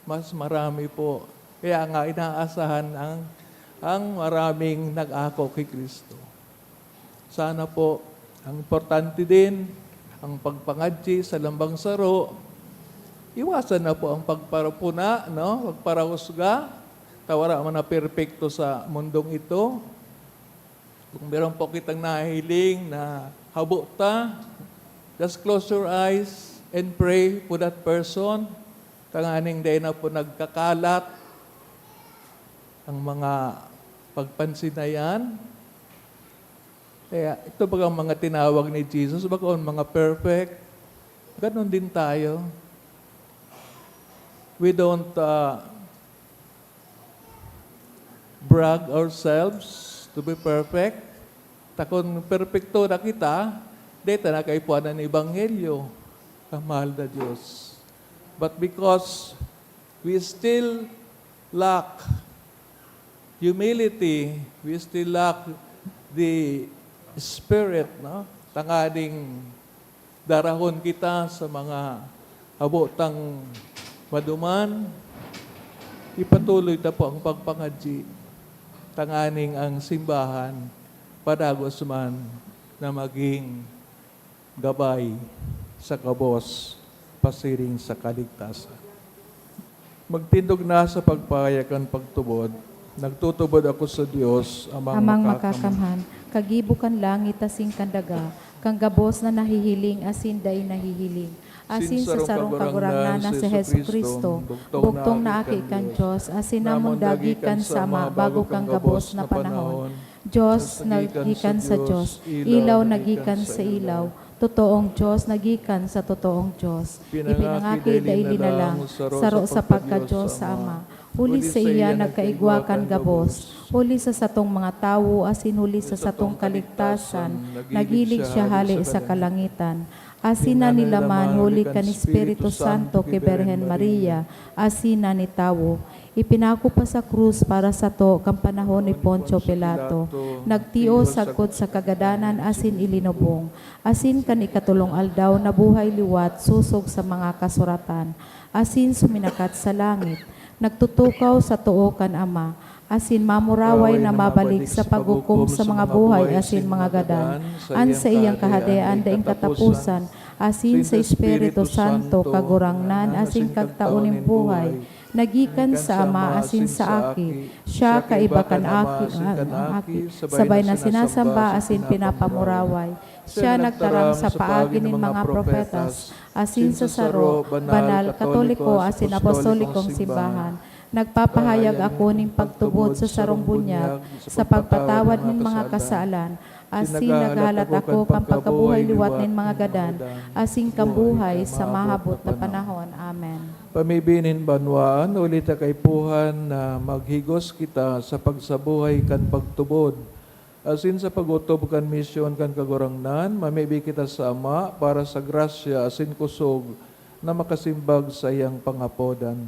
Mas marami po. Kaya nga, inaasahan ang, ang maraming nag-ako kay Cristo. Sana po, ang importante din, ang pagpangadyi sa lambang saro. Iwasan na po ang pagparapuna, no? Pagparahusga. Ta wara man na perpekto sa mundong ito. Kung meron po kitang nahihiling na habo ta, just close your eyes and pray for that person. Tanganing dai na po nagkakalat ang mga pagpansin na yan. Kaya ito bagang mga tinawag ni Jesus, bako mga perfect. Ganon din tayo. We don't, ah, brag ourselves to be perfect. Ta kun perpekto na kita, dai ta na kaipuhan an ebanghelyo, kamahal na Dios. But because we still lack humility, we still lack the Spirit, no? Tanganing darahon kita sa mga habo tang maduman, ipatuloy ta po ang pagpangadyi, tanganing ang simbahan padagos man na maging gabay sa gabos pasiring sa kaligtasan. Magtindog na sa pagpahayag kan pagtubod, nagtutubod ako sa Dios, Amang Amang Makakamhan. Makakamhan, kagibo kan langit asin kan daga, kan gabos na nahihiling asin dai nahihiling, asin sa sarong Kagurangnan na si Jesu-Cristo, bugtong na Aki kan Dios, asin namundagan kan sa Ama bago kan gabos na panahon. Dios na gikan sa Dios, ilaw na gikan sa ilaw, totoong Dios na gikan sa totoong Dios. Ipinangaki daili na lang, saro sa pagka-Dios sa Ama. Huli saiya nagkaigwa kan gabos, huli sa satong mga tawo asin huli sa satong kaligtasan, nagilig siya hale sa kalangitan. Asin nanilaman huli kan Espiritu Santo ki Birhen Maria, asin nanitawo. Ipinako pa sa krus para sato kan panahon ni Poncio Pilato. Nagtios sagkod sa kagadanan asin ilinubong. Asin kan ikatolong aldaw nabuhay liwat sosog sa mga kasuratan. Asin suminakat sa langit. Nagtutukaw sa too kan Ama. Asin mamuraway na mabalik sa paghukom sa mga buhay asin mga gadan. An saiyang kahadean daing kataposan. Asin sa Espiritu Santo, Kagurangnan asin Kagtao nin buhay, na gikan sa Ama asin sa Aki, siya kaiba kan Aki, an Aki, sabay na sinasamba asin pinapamuraway. Siya nagtaram sa paagi nin mga propetas, asin sa saro, banal, katoliko, asin apostolikong simbahan. Nagpapahayag ako nin pagtubod sa sarong bunyag sa pagpatawad nin mga kasalan, asin naghahalat ako kan pagkabuhay liwat nin mga gadan, asin kan buhay sa mahabot na panahon. Amen. Pamibi nin banwaan, huli ta kaipuhan na maghigos kita sa pagsabuhay kan pagtubod, asin sa pag-otob kan misyon kan Kagurangnan, mamibi kita sa Ama para sa grasya asin kosog na makasimbag sa iyang pangapodan.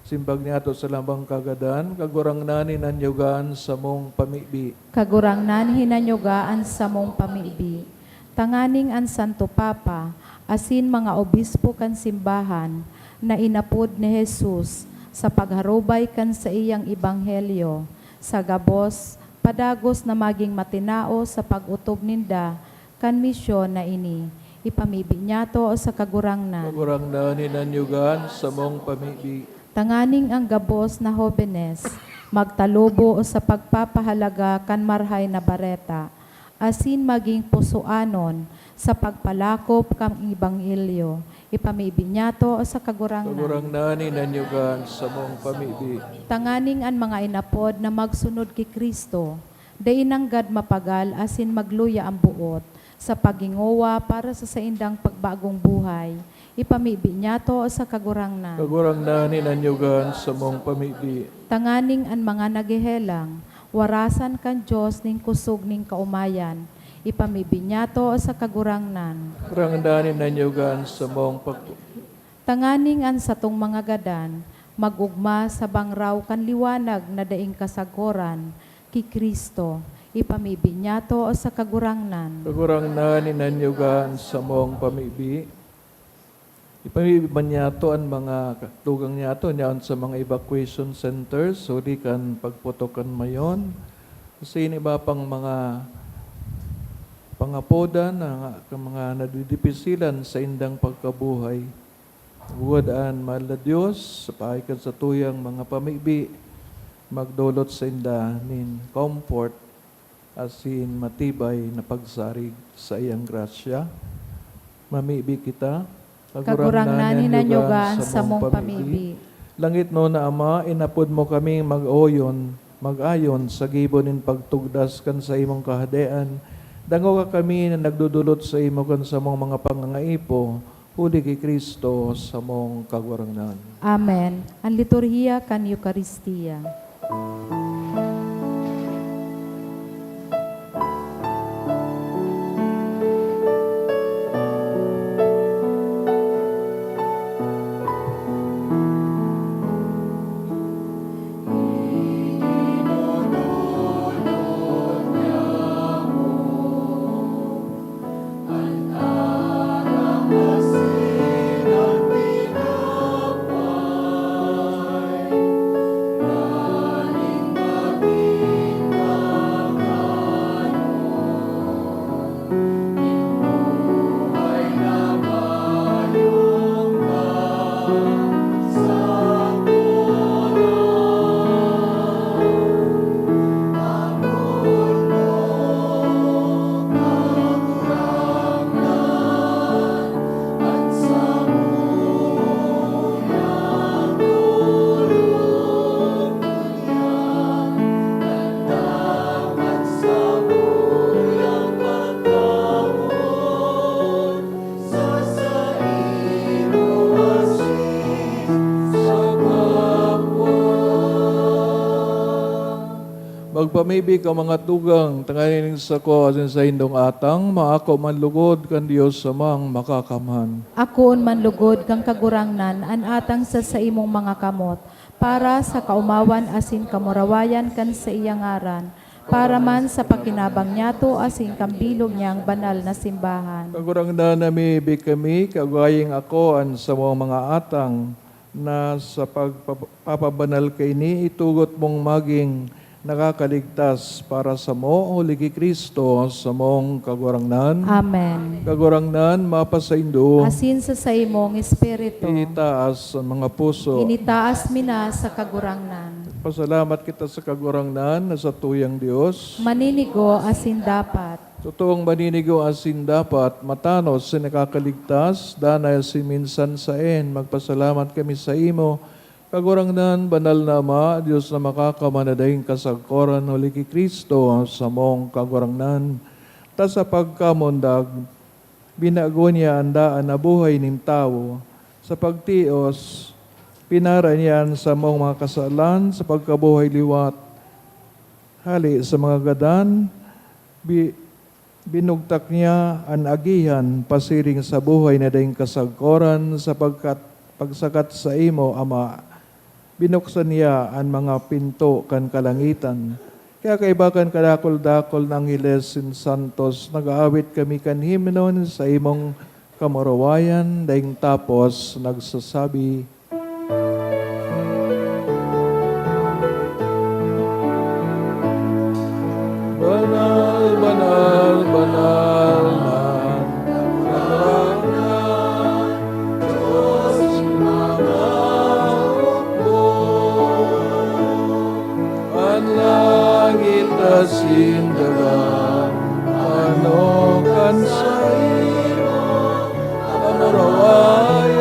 Simbag niyato sa lambang kagadan, Kagurangnan, hinanyoga an samong pamibi. Kagurangnan, hinanyoga an samong pamibi. Tanganing an Santo Papa asin mga obispo kan simbahan na inapod ni Jesus sa pagharubay kan saiyang ebanghelyo, sa gabos, padagos na magin matinao sa pag-otob ninda kan misyon na ini. Ipamibi niyato sa Kagurangnan. Kagurangnan, hinanyoga an samong pamibi. Tanganing an gabos na hobenes magtalubo sa pagpapahalaga kan Marahay na Bareta, asin magin pusoanon sa pagpalakop kan ebanghelyo. Ipamibi niyato sa Kagurangnan. Kagurangnan, hinanyoga an samong pamibi. Tanganing an mga inapod na magsunod ki Cristo, dai nanggad mapagal asin magluya an boot sa paghingowa para sa saindang pagbagong buhay. Ipamibi niyato sa Kagurangnan. Kagurangnan, hinanyoga an samong pamibi. Tanganing an mga naghehelang, warasan kan Dios nin kosog nin kaomayan. Ipamibi niyato sa Kagurangnan. Kagurangnan, hinanyoga an samong pag- Tanganing an satong mga gadan mag-ogma sa bangraw kan liwanag na daing kasagoran ki Cristo. Ipamibi niyato sa Kagurangnan. Kagurangnan, hinanyoga an samong pamibi. Ipamibi man niyato an mga tugang niyato nyaon sa mga evacuation centers huli kan pagputok kan Mayon, asin iba pang mga pangapodan na nga, kan mga nadidipisilan sa indang pagkabuhay. Lugod an mahal na Dios, sa paagi kan satuyang mga pamibi, magdolot sainda nin comfort asin matibay na pagsarig sa iyang grasya. Mamibi kita. Kagurangnan, hinanyuga an samong pamibi. Langitnon na Ama, inapod mo kaming mag-oyon, mag-ayon sa gibo nin pagtugdas kan saimong Kahadean. Dangoga kami na nagdodolot saimo kan samong mga pangangaipo, huli ki Cristo, samong Kagurangnan. Amen. An liturhiya kan Eukaristia. Magpamibi ka, mga tugang, tanganing sako asin saindong atang maako man lugod kan Dios Amang Makakamhan. Akoon man lugod kan Kagurangnan an atang sa saimong mga kamot, para sa kaomawan asin kamurawayan kan saiyang ngaran, para man sa pakinabang niyato asin kan bilog niyang banal na simbahan. Kagurangnan, namibi kami, kaagayang ako an samong mga atang, na sa pagpapa-, papabanal kaini, itugot mong maging nakakaligtas para samo, huli ki Cristo, samong Kagurangnan. Amen. Kagurangnan, mapasaindo. Asin sa saimong espiritu. Itaas an mga puso. Initaas mi na sa Kagurangnan. Pasalamat kita sa Kagurangnan na satuyang Dios. Maninigo asin dapat. Totoong maninigo asin dapat, matanos asin nakakaligtas, danay asin minsan saen, magpasalamat kami saimo, Kagurangnan, banal na Ama, Dios na makakamana daing kasagkoran, huli ki Cristo, samong Kagurangnan. Ta sa pagkamundag, binago niya an daan na buhay nin tawo. Sa pagtios, pinara niya an samong mga kasalan sa pagkabuhay liwat. Hale sa mga gadan, bi-, binugtak niya an agihan pasiring sa buhay na daing kasagkoran, sapagkat pagsakat saimo, Ama, binuksan niya an mga pinto kan kalangitan. Kaya kaiba kan kadakul-dakul na angheles nin santos, nag-aawit kami kan himno nin saimong kamurawayan, daing tapos nagsasabi, Banal, banal, banal na an Kagurangnan, Dios nin mga hukbo. An langit asin daga, ano kan saimo kamurawayan.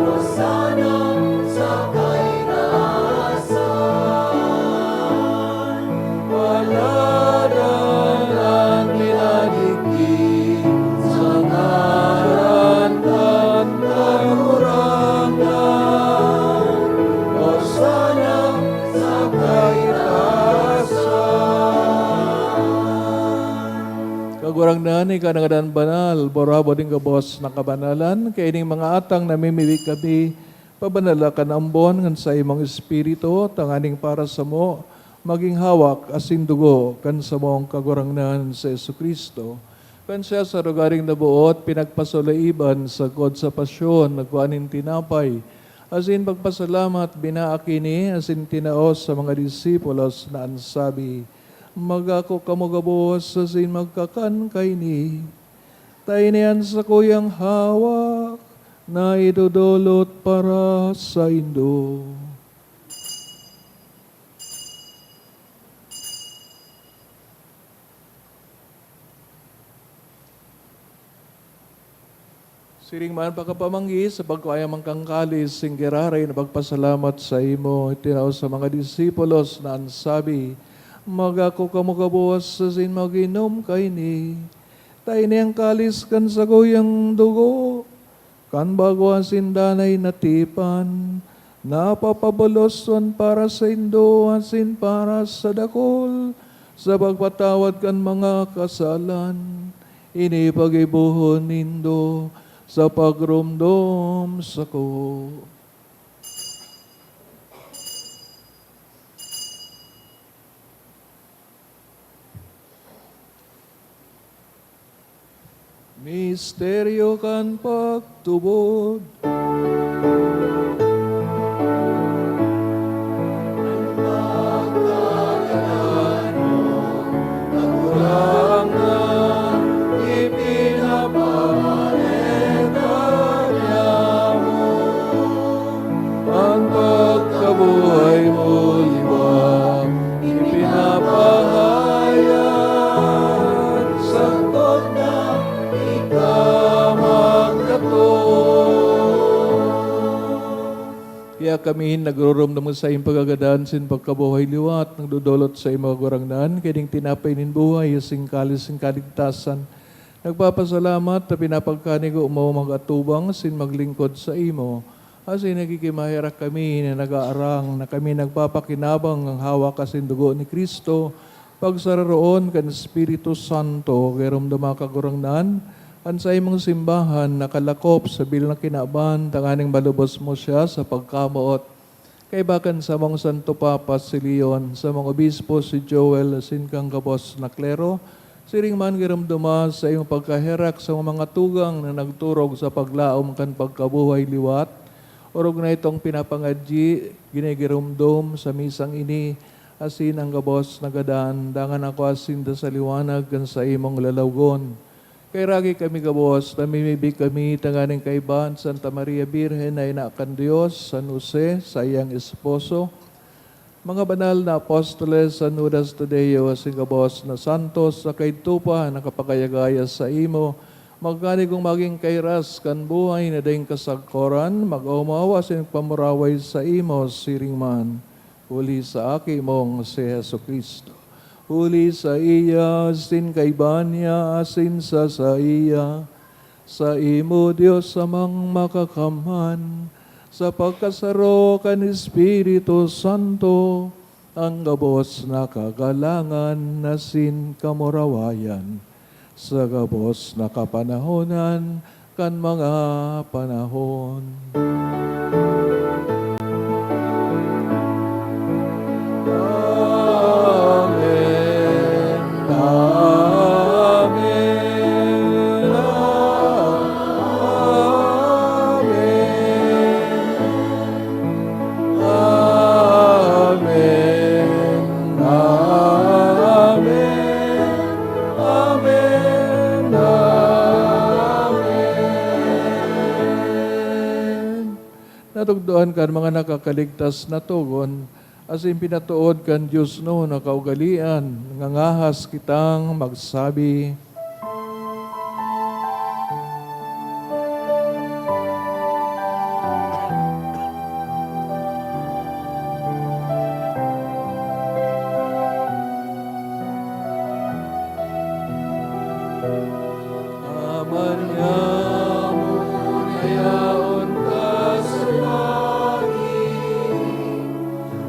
Hosana sa kaitaasan. Paladan an minadigdi sa ngaran kan Kagurangnan. Hosana sa kaitaasan. Kagurangnan, ika na ngadan banal, burabod nin gabos na kabanalan, kaining mga atang namimibi kami, pabanala kan ambon kan saimong Espiritu, tanganing para samo magin hawak asin dugo kan samong Kagurangnan si Jesu-Cristo. Kan siya sa rogaring naboot, pinagpasulaiban sagkod sa pasyon, nagkua nin tinapay, asin pagpasalamat, binaak ini, asin tinao sa mga disipulos na an sabi, "Magako kamo gabos asin magkakan kaini. Ta ini an sakuyang hawak na idodolot para saindo." Siring man pakapamanggi sa pagkuayang mangkangkalis, sing giraray na pagpasalamat sa imo, itinao sa mga disipulos na an sabi, "Magako kamo gabos asin mag-inom kaini. Ta ini an kalis kan sakuyang dugo, kan bago asin danay na tipan, napapabuloson para saindo asin para sa dakul, sa pagpatawad kan mga kasalan. Ini paggibohon nindo sa pagromdom sako." Misteryo kan pagtubod. An pagkabuhay mo liwat, ipinapahayag, santog na ika magdato. Kaya kami nagrurumdom sa iyong pagkagadan sin pagkabuhay liwat, nagdodolot sa imo, Kagurangnan, kaiding tinapay nin buhay, asin kalis nin kaligtasan. Nagpapasalamat ta pinapagkanigo mo mag-atubang asin maglingkod sa imo. Asin nagkikimaherak kami na nag-aarang na kami nagpapakinabang kan hawak asin dugo ni Cristo, pagsararoon kan Espiritu Santo. Kaya rumduma, Kagurangnan, an saimong simbahan nakalakop sa bilog na kinaban, tanganing malubos mo siya sa pagkamoot. Kaiba kan samong Santo Papa si Leon, samong obispo si Joel, asin kan gabos na klero, siring man giromdoma sa imong pagkaherak sa mga tugang na nagturog sa paglaom kan pagkabuhay liwat. Orog na itong pinapangadyi, ginigiromdom sa misang ini, asin an gabos na gadan, dangan ako asin ta sa liwanag kan saimong lalawgon. Kairagi kami gabos, namimibi kami tanganing kaiba an Santa Maria Birhen na ina kan Dios, San Jose, saiyang esposo, mga banal na apostoles, San Judas Tadeo, asin gabos na santos, sa kaidto pa nakapagayagaya saimo, magkanigong magin kairas kan buhay na daing kasagkoran, mag-omaw asin magpamuraway saimo, siring man. Huli sa Aki mong si Jesu-Cristo. Huli saiya, asin kaiba niya, asin sa saiya, saimo, Dios Amang Makakamhan, sa pagkasaro kan Espiritu Santo, an gabos na kagalangan asin kamurawayan, sa gabos na kapanahonan kan mga panahon. Amen. Amen. Amen. Amen. Amen. Amen. Amen. Natugdoan kan mga nakakaligtas na togon, asin pinatood kan diosnon na kaugalean, ngangahas kitang magsabi, Ama niamo na yaon ka sa langit,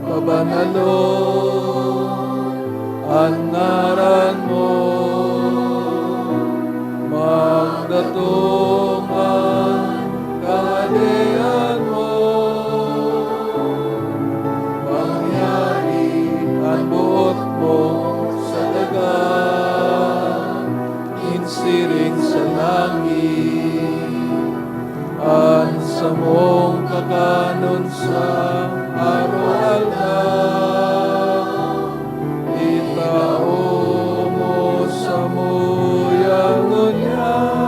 pabanalon an ngaran mo, magdatong an kahadean mo, mangyari an boot mo sa daga, nin siring sa langit. An samong kakanon sa araw-aldaw, itao mo samo ngunyan,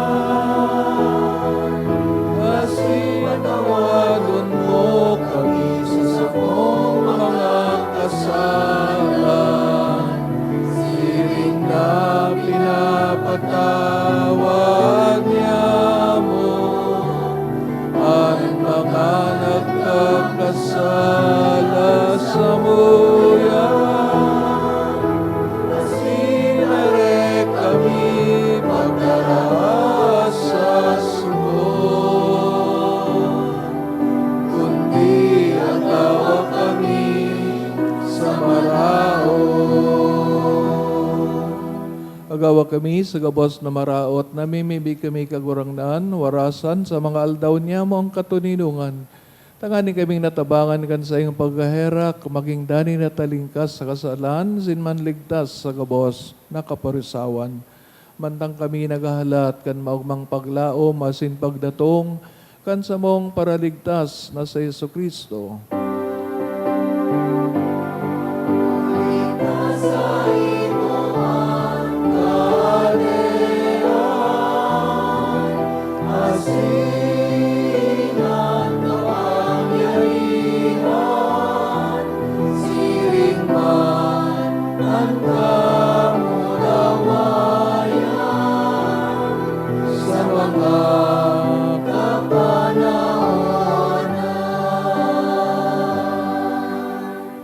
asin patawadon mo kami sa samong mga kasalan, siring na pinapatawad niamo Kami sa gabos na maraot, namimibi kami, Kagurangnan, warasan sa mga aldaw niyamo ang katoninongan. Tanganing kaming natabangan kan saiyang pagkaherak, maging danay na talingkas sa kasalan, asin manligtas sa gabos na kaparisawan. Mantang kami naghahalat kan maogmang paglaom asin pagdatong kan samong Paraligtas na si Jesu-Cristo.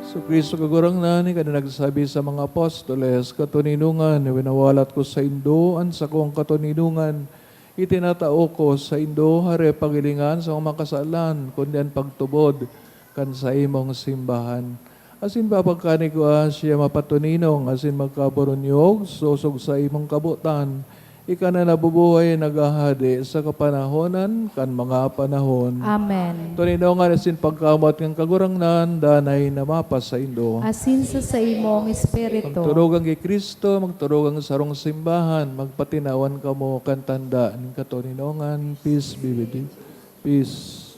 Jesu-Cristo, Kagurangnan, ika na nagsabi sa mga apostoles, "Katoninongan na winawalat ko saindo an sakong katoninongan, itinatao ko saindo, hare paghilingan sa mga kasalan, kundi an pagtubod kan saimong simbahan." Asin papagkanigwa siya mapatoninong asin magkaburunyog, sosog sa imong kabotan, ika na nabubuhay, naghahade sa kapanahonan kan mga panahon. Amen. Toninongan asin pagkamoot kan Kagurangnan, danay na mapasaindo. Asin sa saimong espiritu. Magturugang ki Cristo, magturugang sarong simbahan, magpatinawan kamo kan tanda nin katoninongan. Peace be with you. Peace.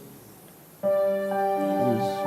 Peace.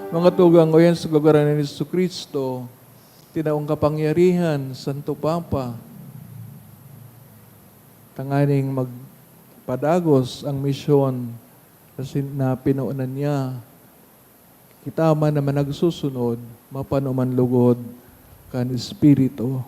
Mga tugang, oyan sa ngaran ni Jesu-Cristo, tinaong kapangyarihan, Santo Papa, tanganing magpadagos ang misyon na sin-, na pinonan niya. Kita man na managsusunod, mapanuman lugod kan Espiritu.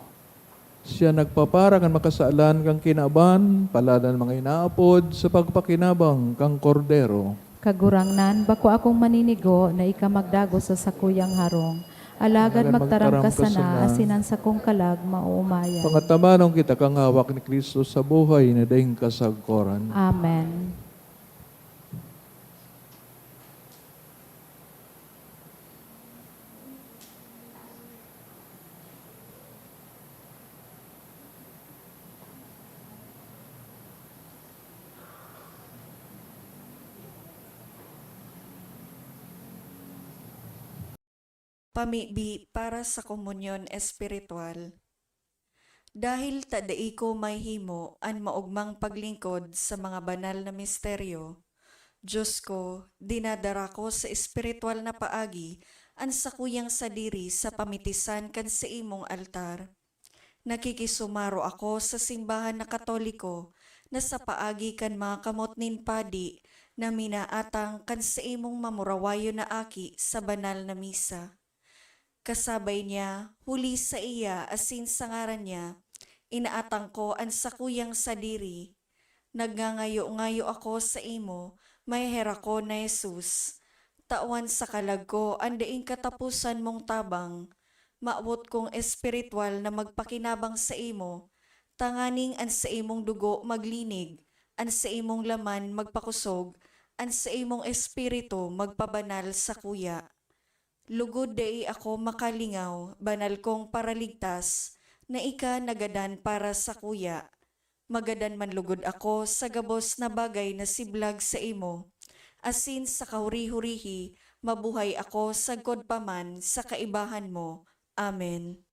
Siya nagpapara kan makasalan kan kinaban, paladan mga inaapod sa pagpakinabang kan Kordero. Kagurangnan, bako akong maninigo na ika magdagos sa sakuyang harong, alagad magtaram ka sana, asin an sakong kalag maoomayan. Pangatabanon kita kan hawak ni Cristo sa buhay na daing kasagkoran. Amen. Pamibi para sa komunyon espiritual. Dahil ta dai ko mahihimo an maogmang paglingkod sa mga banal na misteryo, Dios ko, dinadara ko sa espiritual na paagi an sakuyang sadiri sa pamitisan kan saimong altar. Nakikisumaro ako sa simbahan na Katoliko na sa paagi kan mga kamot nin padi na minaatang kan saimong mamurawayon na aki sa banal na misa. Kasabay niya, huli saiya asin sa ngaran niya, inaatang ko an sakuyang sadiri. Nagngangayo-ngayo ako saimo, maheherak ko na Jesus. Tawan sa kalag ko an daing kataposan mong tabang. Mawot kong espiritual na magpakinabang saimo, tanganing an saimong dugo maglinig, an saimong laman magpakosog, an saimong espiritu magpabanal sakuya. Lugod dai ako makalingaw, banal kong Paraligtas, na ika nagadan para sakuya. Magadan man lugod ako sa gabos na bagay na siblag saimo, asin sa kahuri-hurihi, mabuhay ako sagkod pa man sa kaibahan mo. Amen.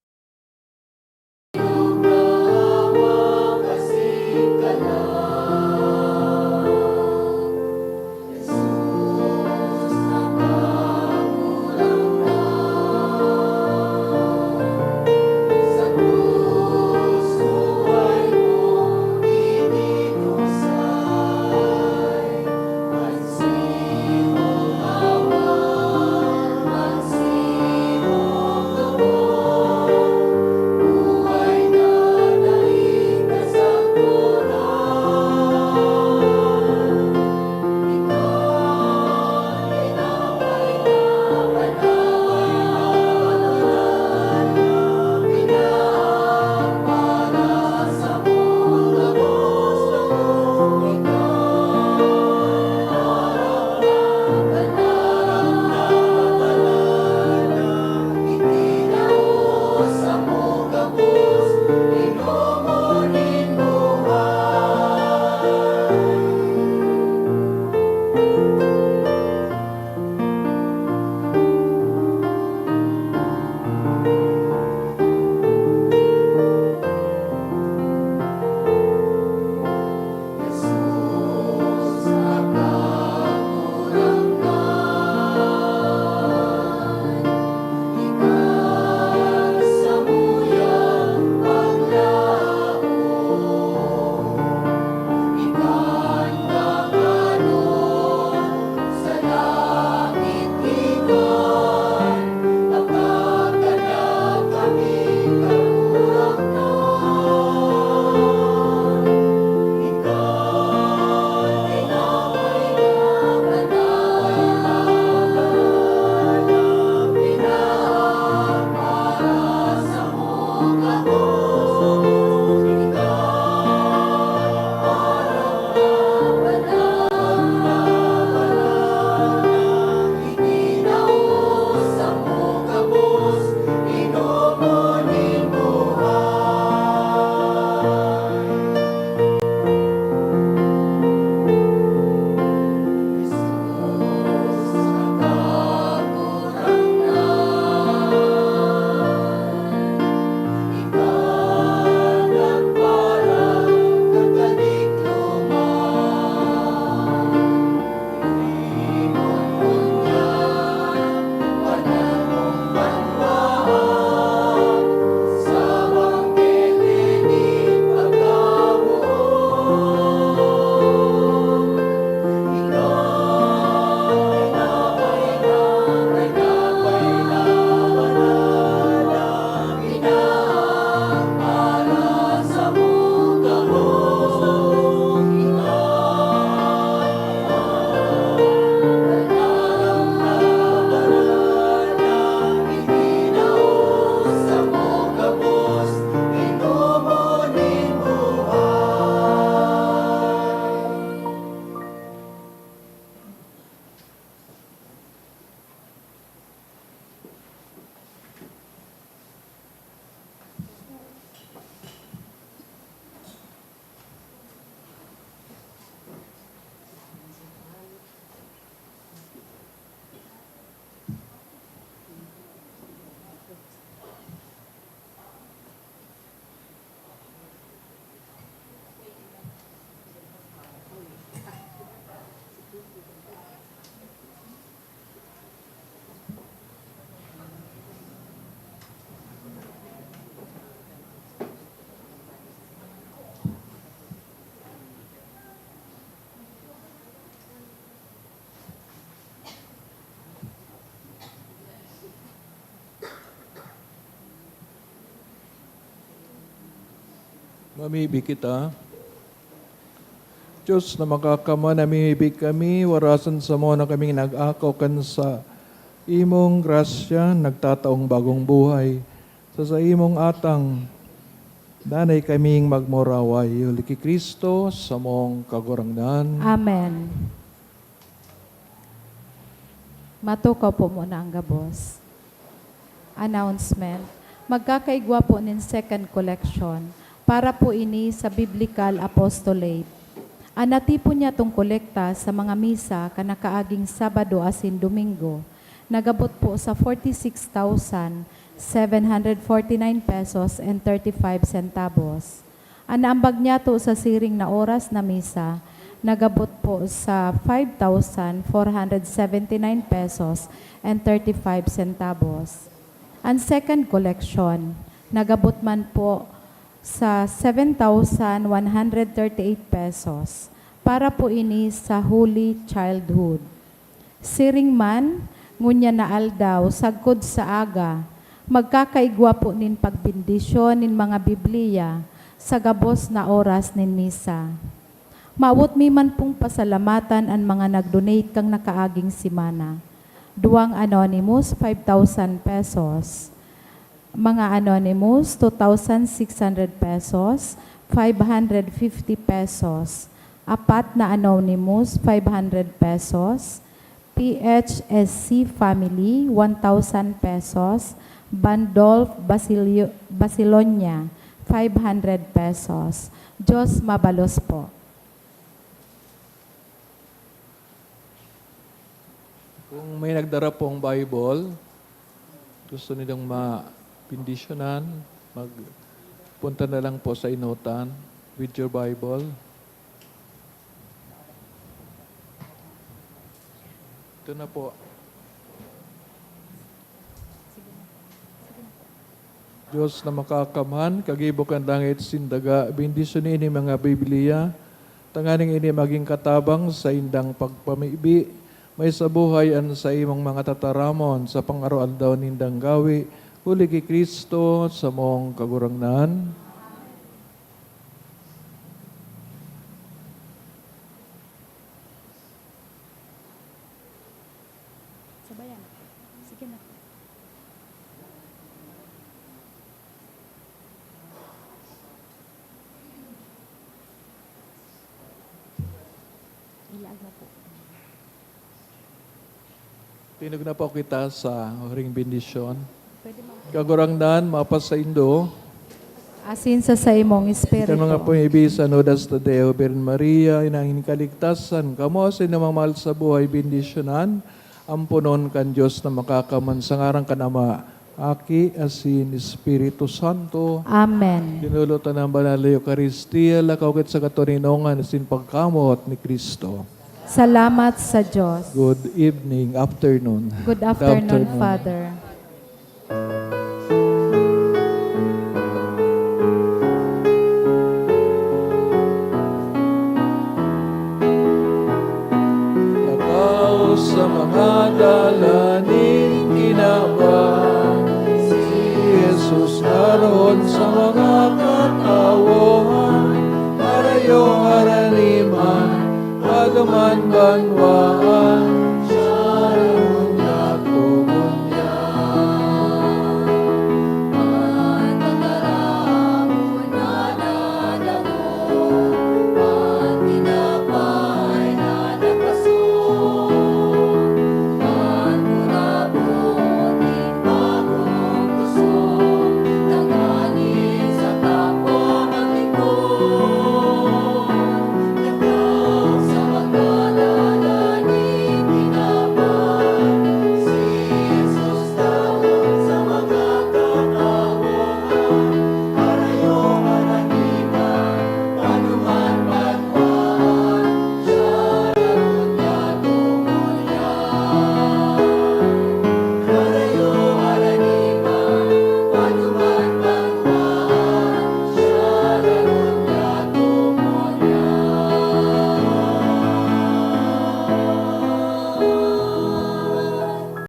Mamibi kita. Diyos na makakamay, namimibi kami, warasan samo na kaming nag-akaw kan sa imong grasya, nagtataong bagong buhay. Sa saimong atang, danay kaming magmuraway. Huli ki Cristo, samong Kagurangnan. Amen. Matukaw po muna ang gabos. Announcement. Magkakaigwa po nin second collection. Para po ini sa Biblical Apostolate. An natipon niyatong kolekta sa mga misa kan nakaaging Sabado asin Domingo nagabot po sa forty-six thousand seven hundred forty-nine pesos and thirty-five centavos. An naambag niyato sa siring na oras na misa nagabot po sa five thousand four hundred seventy-nine pesos and thirty-five centavos. An second collection nagabot man po sa seven thousand one hundred thirty-eight pesos. Para po ini sa Holy Childhood. Siring man, ngunyan na aldaw, sagkod sa aga, magkakaigwa po nin pagbendisyon nin mga Biblia sa gabos na oras nin misa. Mawot mi man pong pasalamatan an mga nag-donate kan nakaaging semana. Duwang anonymous, five thousand pesos. Mga anonymous, two thousand six hundred pesos, five hundred fifty pesos. Apat na anonymous, five hundred pesos. P H S C family, one thousand pesos. Bandolf Basilio-, Basilonia, five hundred pesos. Diyos mabalos po. Kung may nagdara pong Bible, gusto nilang mabendisyonan, magpunta na lang po sa inutan with your Bible. Ito na po. Dios na makakamhan, kagibo kan langit sinda ga, bendisyoni ini mga Biblia, tanganing ini magin katabang sa indang pagpamibi, may sabuhay an saimong mga tataramon sa pang-aroaldaw nindang gawi, huli ki Cristo, samong Kagurangnan. Sabayan. Sige na. Ilaag na po. Tingog na po kita sa huring bendisyon. Pwede, ma'am. Kagurangnan, mapasaindo. Asin sa saimong espiritu. Kan mga pamibi sa Nudas Tadeo, Birhen Maria, Inang nin Kaligtasan, kamo sa inyong mga mahal sa buhay, bendisyonan, amponon kan Dios na makakamhan sa ngaran kan Ama, Aki, asin Espiritu Santo. Amen. Dinulotan an banal na Eukaristia, lakaw kita sa katoninongan asin pagkamoot ni Cristo. Salamat sa Diyos. Good evening, afternoon. Good afternoon, Father. Lakaw sa mga dalan nin kinaban, si Jesus naroon sa mga katawohan, harayo harani man, paduman ban